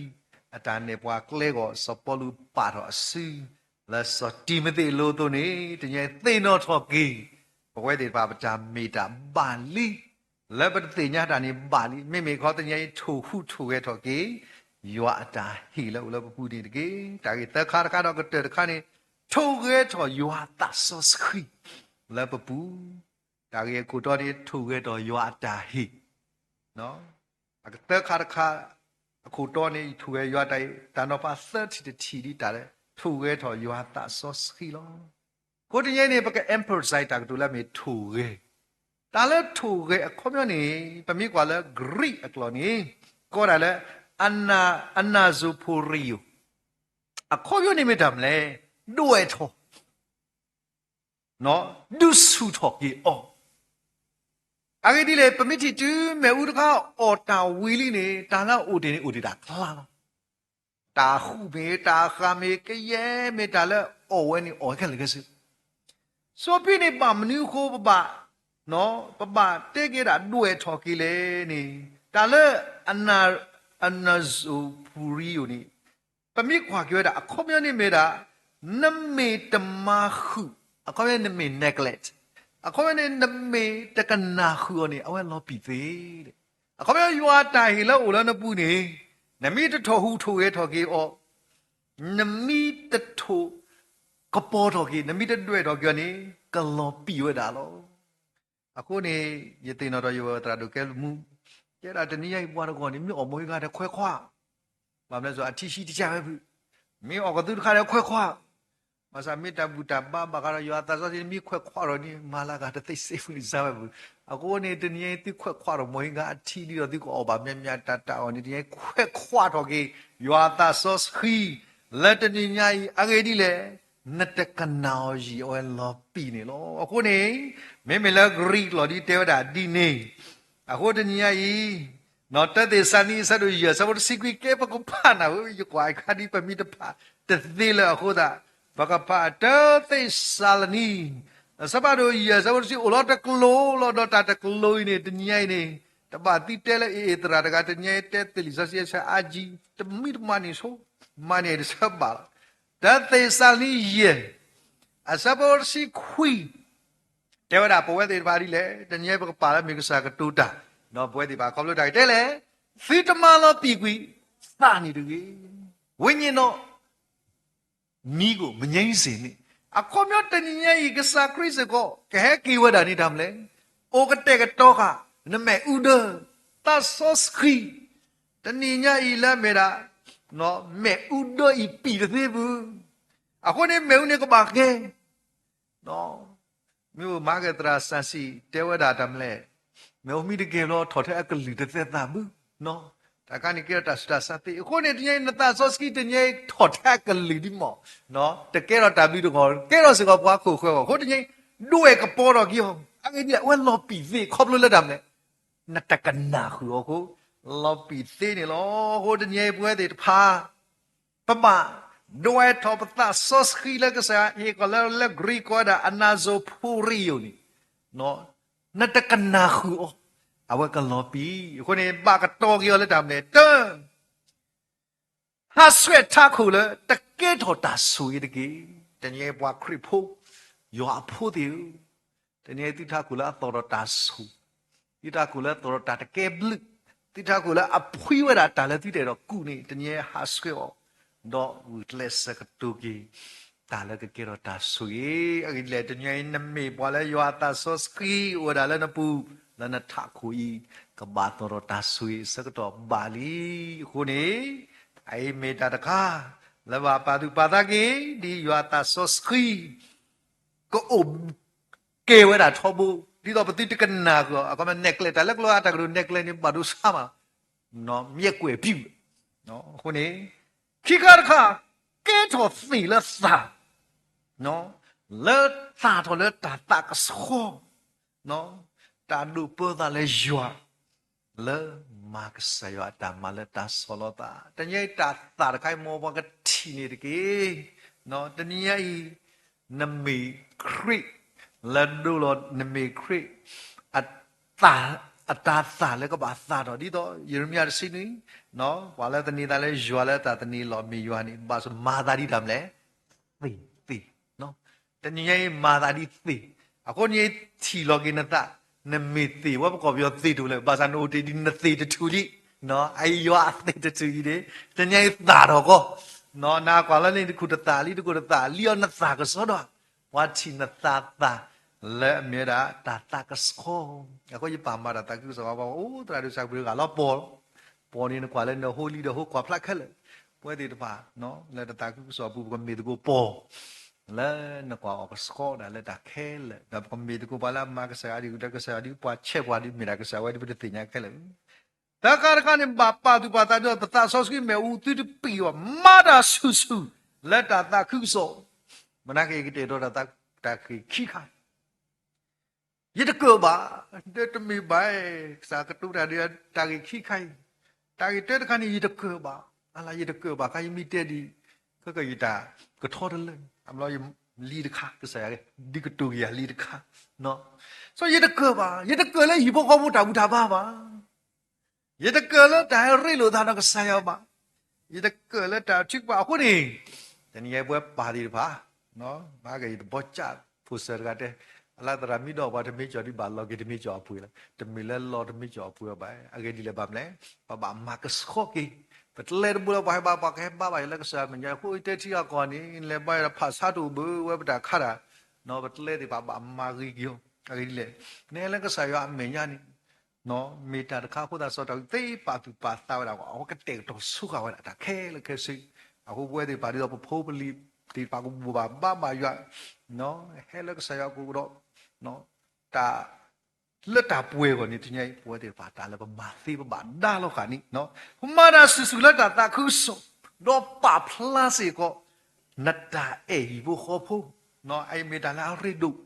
အတၢ်နဲၣ်ပှၤကျဲအဂီၢ် စီၤပီလူးပာ်ထီၣ်အစု လၢစီၤတံၤမသ့းအလိၤအသိးန့ၣ် တနံၤအံၤသ့ၣ်နီၣ်ထီၣ်က့ၤ ပဝဲသ့ၣ်တဖၣ်ပတၢ်မ့ၢ်တၢ်ဘၣ်လံ, လၢပတသ့ၣ်ညါတၢ်န့ၣ်ဘၣ်လံ. မ့မ့ၢ်ခီတနံၤအံၤ ထိၣ်ဟူးထိၣ်ဂဲၤထီၣ်က့ၤ ယွၤအတၢ်ဟ့ၣ်လၢအိၣ်လၢပပူၤန့ၣ်တက့ၢ်. တၢ်ဂ့ၢ်သၢခါတခါဒီး ကတၢၢ်တခါန့ၣ် ထိၣ်ဂဲၤထီၣ်ယွၤသးစီဆှံ လၢပပူၤ, တၢ်ဂ့ၢ်အခိၣ်တီန့ၣ် ထိၣ်ဂဲၤထီၣ်ယွၤအတၢ်ဟ့ၣ် အကသၢခါတခါ အခိၣ်တီန့ၣ် ယထိၣ်ဂဲၤယွၤတၢ်ဟ့ၣ်, တၢ်နီၤဖးသၢထံၣ်တထံၣ်ဒ်တၢ်လၢ ထိၣ်ဂဲၤထီၣ်ယွၤသးစီဆှံလီၤ. အဃိတနံၤအံၤန့ၣ် ပက emphasize တၢ်ကတိၤလၢအမ့ၢ်ထိၣ်ဂဲၤ, တၢ်လၢထိၣ်ဂဲၤအခီပညီန့ၣ် ပမ့ၢ်ကွၢ်လၢ Greek အကျိာ်န့ၣ် ကိးဒၣ်လၢ အနၢ်စိၤဖိရံယိၤ, အခီပညီန့ၣ်မ့ၢ်တၢ်မနုၤလဲၣ်, ဒွဲၣ်ထီၣ် ဒုးဆူၣ်ထီၣ်က့ၤအီၤ. အဂ့ၢ်ဒ်လဲၣ်, ပမ့ၢ်ထံၣ်တုၤမ့ၣ်အူတခါအီၣ်တၢ်ဝံၤလံန့ၣ် တၢ်လၢအအိၣ်တ့ၢ်န့ၣ် အိၣ်တ့ၢ်တၢ်ချါလီၤ. တၢ်ဃူၣ်မ့ၢ် တၢ်ဃၢ်မ့ၢ် ကယဲၢ်မ့ၢ်တၢ်လၢအအိၣ်ဝဲန့ၣ် အိၣ်ဝဲခဲလၢာ်ခဲဆ့. စီဖံန့ၣ်ဘၣ်မနုၤအဃိ ပဘၣ် ပဘၣ်တဲက့ၤဒၣ်ဒွဲၣ်ထီၣ်က့ၤလဲၣ်န့ၣ်, တၢ်လၢ အနၢ်စိၤဖိရံယိၤန့ၣ် ပမ့ၢ်ကွၢ်က့ၤဝဲဒၣ် အခီပညီန့ၣ်မ့ၢ်ဒၣ် နမ့ၢ်တမၤဃုာ်, အခီပညီနမ့ၢ် neglect, အခီပညီန့ၣ် နမ့ၢ်တကနၣ်ဃုာ်အီၤန့ၣ် အဝဲလီၤပံာ်သ့. အခီပညီ ယွၤအတၢ်ဟ့ၣ်လၢအိၣ်လၢနပူၤန့ၣ် နမ့ၢ်တထိၣ်ဟူးထိၣ်ဂဲၤထီၣ်က့ၤအီၤ, နမ့ၢ်တထိၣ်ကပီၤထီၣ်က့ၤ, နမ့ၢ်တဒွဲၣ်ထီၣ်က့ၤအီၤန့ၣ် ကလီၤပံာ်ဝဲဒၣ်လီၤ. အဃိန့ၣ် ယသ့ၣ်နီၣ်ထီၣ်ယဝဲသရၣ်ဒိၣ်ကဲမူ တဲဒၣ်တနံၤညါအံၤ ပှၤတဂီၢ်န့ၣ် မ့ၢ်အီၣ်မိၢ်ဟံၣ်ဂၤဒီးခွဲးခွါ, ဘၣ်မနုၤလဲၣ် အထံဆှံတစၢ်ဝဲဖုး, မ့ၢ်အီၣ်ကသူတခါဒီးခွဲးခွါ, ဘၣ်ဆၣ်မ့ၢ်တၢ်ဘူၣ်တၢ်ဘါဘၣ်ဃးဒီးယွၤအသးစီဆှံန့ၣ် မ့ၢ်ခွဲးခွါဒီးန့ၣ် မၤလၤဂၤတသ့စ့ဖုးန့ၣ်စၢ်ဝဲဖုး. အဃိန့ၣ် တနံၤညါအံၤ သုခွဲးခွါဒီးမိၢ်ဟံၣ်ဂၤအထံလံဒီး သုကအီၣ်ဘၣ်မးမးတၢ်တၢ်အီၣ်န့ၣ် တနံၤညါအံၤခွဲးခွါထီၣ်က့ၤ ယွၤအသးစီဆှံ လၢတနံၤညါအံၤ အဂ့ၢ်ဒ်လဲၣ် နတကနၣ်အီၤယံာ် အဝဲလီၤပံာ်န့ၣ်လီၤ. အဃိန့ၣ် မ့မ့ၢ်လၢ Greek လီၤဒ်တဲဝဲဒၣ်ဒ်န့ၣ်, အဃိတနံၤညါအံၤ တၢသ့းစၤလနံ အဆၢဒိၣ်ယဲၢ် အဆၢဖိတဆံခွံ ကဲပကဖးနၤဧၢ, ယကွၢ်အခါဒ်ပမ့ၢ်တဖးတသ့လၢအဃိသတး ပကဖးတၢသ့းစၤလနံ အဆၢဖးဒိၣ်ယဲၢ် အဆၢဖိတဆံ အိၣ်လီၤတကျိၤလီၤ. ဒီးတၢ်တကျိၤအံၤန့ၣ် တနံၤညါအံၤန့ၣ် တဘၣ်သုတဲလၢအ့ၣ်အ့ၣ်သရၣ်တဂၤ တနံၤညါအံၤ တဲသ့းလံာ်စီဆှံအဆၢအါကံ တမံၤတမၤန့ၣ်ဆိ, မၤန့ၢ်တဆၢဘၣ်လီၤ. တၢသ့းစၤလနံယဲၢ် အဆၢဖိတဆံခွံ တဲဝဲဒၣ် ပဝဲသ့ၣ်တဖၣ်ဒ်လဲၣ်, တနံၤညါအံၤ ပကပာ်လၢမ့ၢ်ကစၢ်ကတိၤတၢ်, ဒီးပဝဲသ့ၣ်တဖၣ်ခီဖျိတၢ်ကတဲလဲၣ်, သုတမၤလီၤပံာ်ကွံာ်သးန့ၣ်တဂ့ၤ, ဝိညာဉ်တော် မီးကို မငြိမ်းစေနှင့်. အခီပညီတနံၤညါအံၤ ကစၢ်ခရံာ်စ့ၢ်ကီး ကဟဲက့ၤဝဲဒၣ်န့ၣ်တၢ်မနုၤလဲၣ်, အိၣ်ကတဲာ်ကတီၤဃာ် နမ့ၣ်အူဒၢ, သးစီဆှံ, တနံၤညါအံၤလၢအမ့ၢ်ဒၣ် မ့ၣ်အူဒၢအံၤပံာ်တသ့ဘၣ်. အဃိန့ၣ် မ့ၣ်အူန့ၣ်ကဘၣ်ကဲ မ့ၢ်အိၣ်မၤက့ၤသရၣ်စၢ်စံး တဲဝဲဒၣ်တၢ်မနုၤလဲၣ်, မ့ၣ်အူမ့ၢ်တကဲဘျီ ထီၣ်ထဲအကလုၢ်တသဲသးဘၣ်, တၢ်ခါန့ၣ်ကဲထီၣ်တၢ်ဆူးတၢ်ဆါသ့. အဃိန့ၣ် တနံၤအံၤ နသးစီဆှံတနံၤအံၤထီၣ်ထဲအကလုာ်ဒ်မ့ၢ်, တကဲထီၣ်တၢ်ဘျုးတဂ့ၤ, ကဲထီၣ်စ့ၢ်ကီးပှၤခိၣ်ဃၢၤအဂီၢ်. အဃိတနံၤအံၤ ဒွဲၣ်ကပီၤထီၣ်က့ၤအီၤ, အဂ့ၢ်ဒ်လဲၣ် အဝဲလီၤပံာ်သ့ခီဖျိလၢတၢ်မနုၤလဲၣ်, နတကနၣ်ဃုာ်အီၤအဃိ, လီၤပံာ်သ့န့ၣ်လီၤ. အဃိတနံၤအံၤပဝဲသ့ၣ်တဖၣ် ပဘၣ်ဒွဲၣ်ထီၣ်ပသးစီဆှံလၢကစၢ်ယွၤဟ့ၣ်ကီးလၢ လၢကရံၣ်ကီးဝဲဒၣ် အနၢ်စိၤဖိရံယိာ်န့ၣ်, နတကနၣ်ဃုာ်အီၤ, အဝဲကလီၤပံာ်. အဃိန့ၣ် ဘၣ်ကတီၤက့ၤအီၤလၢတၢ်မနုၤလဲၣ်, တၢ် ဟးဆှဲးထးခိၣ်လၢတကဲထီၣ်တၢ်ဆိၣ်ဂ့ၤတက့ၢ်. တနံၤအံၤပှၤခရံာ်ဖိ, ယွၤအဖိသ့ၣ်ဧၢ, တနံၤအံၤသုထးခိၣ်လၢအသီၣ်ထီၣ်တၢ်ဆိၣ်, သုထးခိၣ်လၢအသီၣ်ထီၣ်တၢ်တကဲဘျုး, သုထးခိၣ်လၢအဖှံဝဲဒၣ်တၢ်လၢသုတအဲၣ်ဒိးကူးန့ၣ် တနံၤအံၤဟးဆှဲးအီၤ, ဒီးဂုာ်ကျဲးစၢးကတိၤက့ၤ တၢ်လၢကကဲထီၣ်တၢ်ဆိၣ်ဂ့ၤ. အဂ့ၢ်ဒ်လဲၣ် တနံၤအံၤနမ့ၢ်ပှၤလၢယွၤအသးစီဆှံအိၣ်ဝဲဒၣ်လၢနပူၤ, လၢနထးခိၣ်အံၤ, ကဘၣ်သီၣ်ထီၣ်တၢ်ဆိၣ်ဂ့ၤအဆၢကတီၢ်ဘၣ်လံ. အဃိန့ၣ် အအံၤမ့ၢ်တၢ်တခါ လၢဘၣ်ပာ်သူၣ်ပာ်သးက့ၤ ဒ်ယွၤအသးစီဆှံ ကအိၣ်ကဲဝဲဒၣ်ထီဘိ, ဒ်သိးပသုတကနၣ်ဃုာ်အီၤ, အကမ့ၢ်နဲၣ်ကျဲတၢ်လၢကျိအတၢ်ကတိၤနဲၣ်ကျဲန့ၣ် ဘၣ်ဒိဆါမး, မျက်ကွယ်ပြု, အဃိန့ၣ် ခံခါတခါ ကဲထီၣ်သ့ၣ်လၢသး, လၢသၣ်ထီၣ်လၢတၢ်သးကဆှီ, တၢ်ဒိးပၢသးလၢယွၤ, လၢမၤကစၢ်ယွၤအတၢ်မၤလၢတၢ်ဆီၣ်လီၤသး, တနံၤအံၤတၢ်သၣ်တခါအံၤ မ်ပှၤကထံၣ်န့ၢ်တက့ၢ်. တနံၤအံၤ နမ့ၢ်ခရံာ်, လၢဒိလီၤ နမ့ၢ်ခရံာ် အတၢ်သၣ်လၢကဘၣ်သၣ်ထီၣ် ဒ်သိးယံးရမံယၤတဆံနွံ, ပှၤလၢသန့ၤသးလၢယွၤလၢတၢ်သန့ၤလီၤမ့ၢ်ယွၤန့ၣ် ဘၣ်မၤသးဒ်တၢ်မနုၤလဲၣ်, သ့ၣ်သ့ၣ်, တနံၤညါအံၤမၤသးဒ်သ့ၣ်, အဃိန့ၣ်ထံၣ်လီၤက့ၤနသး, နမ့ၢ်သ့ၣ် ဝဲပကိးပယီၤသ့ၣ်တဖၣ်လဲၣ်, ဘၣ်ဆၣ်နအိၣ်တ့ၢ်ဒ်နသ့ၣ်တထူၣ်လံ, အအံၤယွၤအသ့ၣ်တထူၣ်အံၤန့ၣ် တနံၤညါအံၤသၣ်ထီၣ်ကီး, နကွၢ်လၢန့ၣ်တခိၣ်တသၣ်လံ တခိၣ်တသၣ်လံအီၤ နသၣ်ကစီဒီ, ပှၤထံၣ်နသးသၣ် လၢအမ့ၢ်ဝဲဒၣ်တၢ်သးကဆှီ, အဃိယပာ်မၤတၢ်သးခုကစီၣ် ပှၤအိၣ်သရၣ်ဒိၣ်စၢ်ပှ့ၤတဂၤလီၤပီၢ်, ပီၢ်န့ၣ်နကွၢ်လၢနဟိလံဒီးဟိကွၢ်ဖျါခဲလၢာ်, ပဝဲသ့ၣ်တဖၣ် လၢတၢ်သးခုကစီၣ်အပူၤ ပကမ့ၢ်သကိးပီၢ် လၢနကွၢ်အီၤကဆှီဒၣ်လၢတၢ်ခဲလၢာ်, ဒီးပကမ့ၢ်သကိးပှၤလၢအမၤကစၢ်ယွၤဒ်အံၤ ဒီးကစၢ်ယွၤဒ်ပှၤဆဲးပှၤဒ်မ့ၢ်ဒၣ်ကစၢ်ဝဲဒ်ပတသ့ၣ်ညါခဲလၢာ်, တၢ်ခါတခါန့ၣ် ဘၣ်ပာ်သူၣ်ပာ်သးဒီးပသးစီဆှံမ့ၢ်အူသုတပံာ်အီၤ မၤတၢ်ဆူၣ်ဆူၣ် လၢတၢ်သးခုကစီၣ်, မနၤက့ၤကတဲာ်ကတီၤတၢ်သး တၢ်ဂ့ၢ်ခံခါ ယတကၢၢ်ဘၣ်, ဒီးတမ့ၢ်ဘၣ်, ကစၢ်ကတိၤတၢ်ဒီးတၢ်ဂ့ၢ်ခံခါအံၤ, တၢ်ဂ့ၢ်တၢတခါန့ၣ် ယတကၢၢ်ဘၣ်, အလၢယတကၢၢ်ဘၣ်ခါ ယမ့ၢ်တဲဒ်အံၤ, ခဲကယတၢ်ကထီတလၢ, အဘျီယလံတခါ ကစၢ်ယွၤ ဒ်ကတိၤက့ၤယၤလံတခါ, စီၤယတကၢၢ်ဘၣ်, ယတကၢၢ်လၢဟံၣ်ဖိဃီဖိတၢ်ဘူၣ်တၢ်ဘါဘၣ် ယတကၢၢ်လၢတၢ်ရ့လိာ်သးဒီးကစၢ်ယွၤဘၣ်, ယတကၢၢ်လၢတၢ်ထုကဖၣ်အဃိန့ၣ်, တနံၤညါပဝဲပၢ်သ့ၣ်တဖၣ်, မၤက့ၤယတဘီကၢ်ဖိစၢၤတဂၤတဲ, အလၢသရၣ်မ့ၢ်ဒီးပှၤတမ့ၢ်ကၠီၤဒ်ဘၣ်လီၤက့ၤတမ့ၢ်ကၠီၤအပှ့ၤလီၤ, တမ့ၢ်လၢလီၤတမ့ၢ်ကၠီၤအပှ့ၤအီၤဘၣ်, အဂ့ၢ်ဒ်လဲၣ်ဘၣ်မနုၤလဲၣ်, ပဘၣ်မၤကဆှီက့ၤ, ပတလဲတဘိလၢပှၤဟဲဘါ ပှၤကဟဲဘါဘၣ်ယၤလၢကစၢ်ယွၤမဲာ်ညါ အဃိတဲထံအကီၢ်န့ၣ် လဲၤဘါယၤဒီးဖးဆါတအိၣ်ဘၣ်ဝဲပတၢ်ခါတၢ်, ပတလဲသ့ၣ်တဖၣ်ဘၣ်မၤဂ့ၤက့ၤအီၤ, အဂ့ၢ်ဒ်လဲၣ်, နဟဲလၢကစၢ်ယွၤအမဲာ်ညါန့ၣ် မ့ၢ်တၢ်တခါအဃိသတး စီၤဒၤဝံးသ့ၣ်ပာ်သူၣ်ပာ်သးဝဲဒၣ် အဝဲကတဲာ်ကတီၤဆိဃာ်ဝဲဒၣ်တၢ်ခဲလၢာ်ခဲဆ့, အဃိပဝဲသ့ၣ်တဖၣ်ဒ်သိးပဖိပလံၤသ့ၣ်တဖၣ်ကဘိၣ်ဘၣ်ဘါဘၣ်ယွၤ, ဟဲလၢကစၢ်ယွၤကိးကဒီး, တၢ် လၢတၢ်ပှဲၤအဂီၢ်န့ၣ် တနံၤအံၤ ပဝဲသ့ၣ်တဖၣ်တၢ်လၢပမၤသ့ပဘၣ်ဒါလီၤဃာ်န့ၣ်, ပမၤတၢ်ဆူၣ်ဆူၣ်လၢတၢ်သးခုကစီၣ်, ဒီးပာ်ဖျါစ့ၢ်ကီး နတၢ်အဲၣ်ဟံၣ်ဖိဃီဖိ, အအံၤမ့ၢ်တၢ်လၢအရ့ဒိၣ်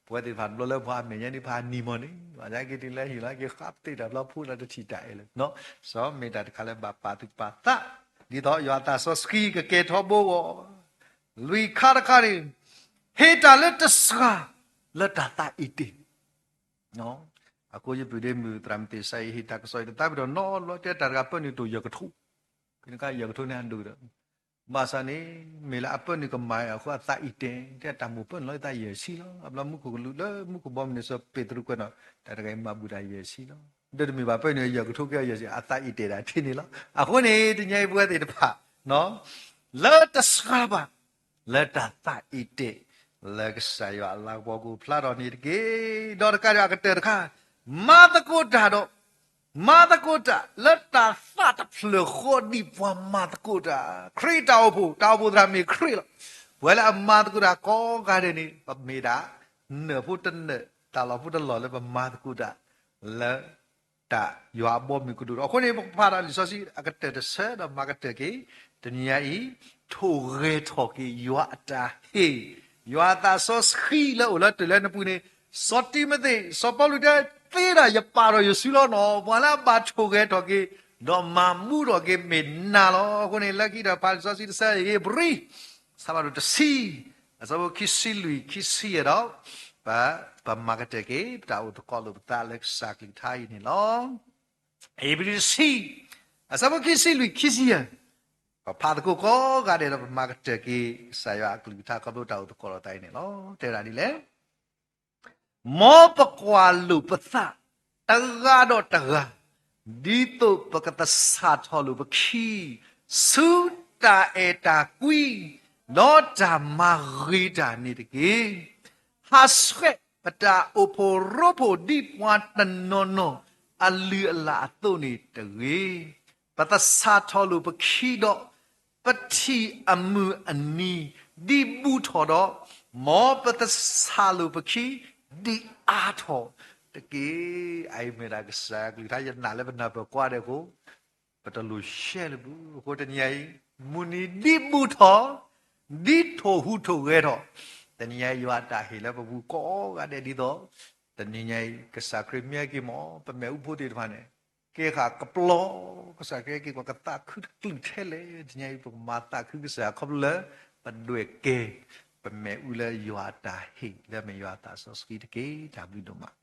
ပဝဲသ့ၣ်တဖၣ်တဘျီလၢပှၤအမဲာ်ညါန့ၣ် ပှၤနံၤမီၢ်န့ၣ် ဘၣ်ဆၣ်က့ၤတုၤလၢဟံၣ်လီၤက့ၤဃးပသ့ၣ်တၢ်ဘျီဖိလၢတထံၣ်တၢ်အဲၣ်လၢၤ, စီၤမ့ၢ်တၢ်တခါလၢဘၣ်ပာ်သူၣ်ပာ်သး, ဒ်သိးယွၤအသးစီဆှံကကဲထီဘိအဂီၢ်, လွံၢ်ခါတခါန့ၣ် ဟ့ၣ်တၢ်လၢတစှၤ လၢတၢ်သးအံၤတ့ၢ် အဃိယပုၢ်ဒ့မုၣ်သရၣ်မုၣ်သ့ၣ်စဲအံၤ ဟ့ၣ်တၢ်ကစီၣ်အံၤတသးပ့ၤဒီးနီတဘျီ တဲတၢ်တဂၤပၢနုာ်တိၢ်ယဲၢ်ကထိ, ဖဲန့ၣ်အခါယဲၢ်ကထိန့ၣ်အဒိၣ်ဒီး, ဘၣ်ဆၣ်န့ၣ် မ့ၢ်လၢအပၢနုာ်ကမၤအဃိအသးအံၤတဲာ်, တဲတၢ်မိၢ်ပၢနုာ်လီၤအသးယဲၢ်ဆံလီၤ. အဘျီမူခိၣ်ကလူးလၢမူခိၣ်ဘီမုၢ်န့ၣ် စီၤပ့းတရူးကွဲးနီၣ်, တၢ်တဂၤအံၤမၤဘူၣ်တၢ်ယဲၢ်ဆံလီၤ. ဒီးတမ့ၢ်ဘၣ်ပၢနုာ်ယဲၢ်ကထိကဲအီၤယဲၢ်ဆံ အသးအံၤတဲာ်ဒၣ်ထဲန့ၣ်လီၤ. အဃိန့ၣ် တနံၤအံၤပဝဲသ့ၣ်တဖၣ် လၢတစှၤဘၣ် လၢတၢ်သးအံၤတဲာ် လၢကစၢ်ယွၤအလၤကပီၤကအိၣ်ဖျါထီၣ်န့ၣ်တက့ၢ်. ဒီးတကးဒံးအကတၢၢ်တခါ, မၤသကိးတၢ်ဒီး, မၤသကိးတၢ်လၢတၢ်သးတဖျၢၣ်ဃီဒ်ပှၤမၤသကိးတၢ်, ခရံာ်တၢ်အိၣ်ဖှိၣ်, တၢ်အိၣ်ဖှိၣ်သရၣ်မ့ၢ်ခရံာ်လီၤ. ပှၤလၢအမၤသကိးတၢ်ကိးဂၤဒဲးန့ၣ် ပမ့ၢ်ဒၣ် နၢၣ်ဖိတနၢၣ် တၢ်လီၢ်ဖိတလီၢ်လၢပမၤသကိးတၢ် လၢ တၢ်ယွၤအဘီအမုၢ်ကဒိၣ်ထီၣ်. အဃိန့ၣ် ပကဖးဒီးလံာ်စီဆှံအကတၢၢ်တဆၢဒီးမၤကတၢၢ်က့ၤ တနံၤညါအံၤ, ထိၣ်ဂဲၤထီၣ်က့ၤယွၤအတၢ်ဟ့ၣ်, ယွၤအသးစီဆှံလၢအိၣ်လၢတၢ်လၢနပူၤန့ၣ်, စီၤတံၤမသ့း, စီၤပီလူးတဲ, သ့ဒၣ်ယပာ်ထီၣ်ယစုလီၤနီၤ, ပှၤလၢအဘၣ်ထိၣ်ဂဲၤထီၣ်က့ၤ, ဒီးမၤဘူၣ်ထီၣ်က့ၤမ့ၢ်နၤလီၤ. အဃိန့ၣ် လၢခံတၢ်ဖးလံာ်စီဆှံတဆၢ ဧ့ၤဘြံၤ ဆၢဖးဒိၣ်တဆံ, အဆၢဖိခံဆံလွံၢ် ခံဆံယဲၢ်ဒီး, ပ, ပမၤကတၢၢ်က့ၤ ပတၢ်အိၣ်သကိးလိာ်ပသးလၢကစၢ်ကလုၢ်ကထါအံၤန့ၣ်လီၤ. ဧ့ၤဘြံၤတဆံ, အဆၢဖိခံဆံလွံၢ် ခံဆံယဲၢ်, ပဖးသကိးကိးဂၤဒဲးဒီးပမၤကတၢၢ်က့ၤ ကစၢ်ယွၤအကလုၢ်ကထါခီဖျိတၢ်အိၣ်သကိးလိာ်သးအံၤန့ၣ်လီၤ. တဲဝဲဒၣ်ဒ်လဲၣ်. မ်ပကွၢ်လိာ်ပသးတဂၤဒီးတဂၤ, ဒ်သိးပကသဆၣ်ထီၣ်လိာ်ပခံ, ဆူတၢ်အဲၣ်တၢ်ကွံ, ဒီးတၢ်မၤဂ့ၤတၢ်န့ၣ်တက့ၢ်. ဟးဆှဲးပတၢ်အိၣ်ဖှိၣ်ရိဖှိၣ်ဒ်ပှၤတနီၤနီၤအလုၢ်အလၢ်အသိးန့ၣ်တဂ့ၤ. ပသဆၣ်ထီၣ်လိာ်ပခံဒီး ပထံၣ်အမုၢ်အနံၤဒ်ဘူးထီၣ်ဒီး, မ်ပသဆၣ်လိာ်ပခံဒ်အါထီၣ်တက့ၢ်. အအံၤမ့ၢ်ဒၣ်ကစၢ်ကလုၢ်ကထါ ယနာ်လၢပနၢ်ပၢၢ်ကွၢ်ဒဲးအဃိ, ပတလိၣ်ရှဲလၢၤဘၣ်. အဃိတနံၤအံၤ, မုၢ်နံၤဒ်ဘူးထီၣ်, ဒ်ထိၣ်ဟူးထိၣ်ဂဲၤထီၣ်, တနံၤအံၤယွၤအတၢ်ဟ့ၣ်လၢပပူၤကိးဂၤဒဲးဒ်သိး, တနံၤညါအံၤ ကစၢ်ခရံာ်မ့ၢ်ဟဲက့ၤမ့ၢ် ပမ့ၣ်အူဖိသ့ၣ်တဖၣ်န့ၣ် ကဲဃာ်ကပျီ, ကစၢ်ခရံာ်ဟဲက့ၤ ပကသးခုတကလုာ်ထဲလဲၣ်. တနံၤအံၤ ပကမၤသးခုကစၢ်ခီဖျိလၢ ပဒွဲၣ်ကဲ ပမ့ၣ်အူလၢယွၤအတၢ်ဟ့ၣ်လၢမ့ၢ်ယွၤအသးစီဆှံတက့ၢ်. တၢ်ဘျုးဒိၣ်မး.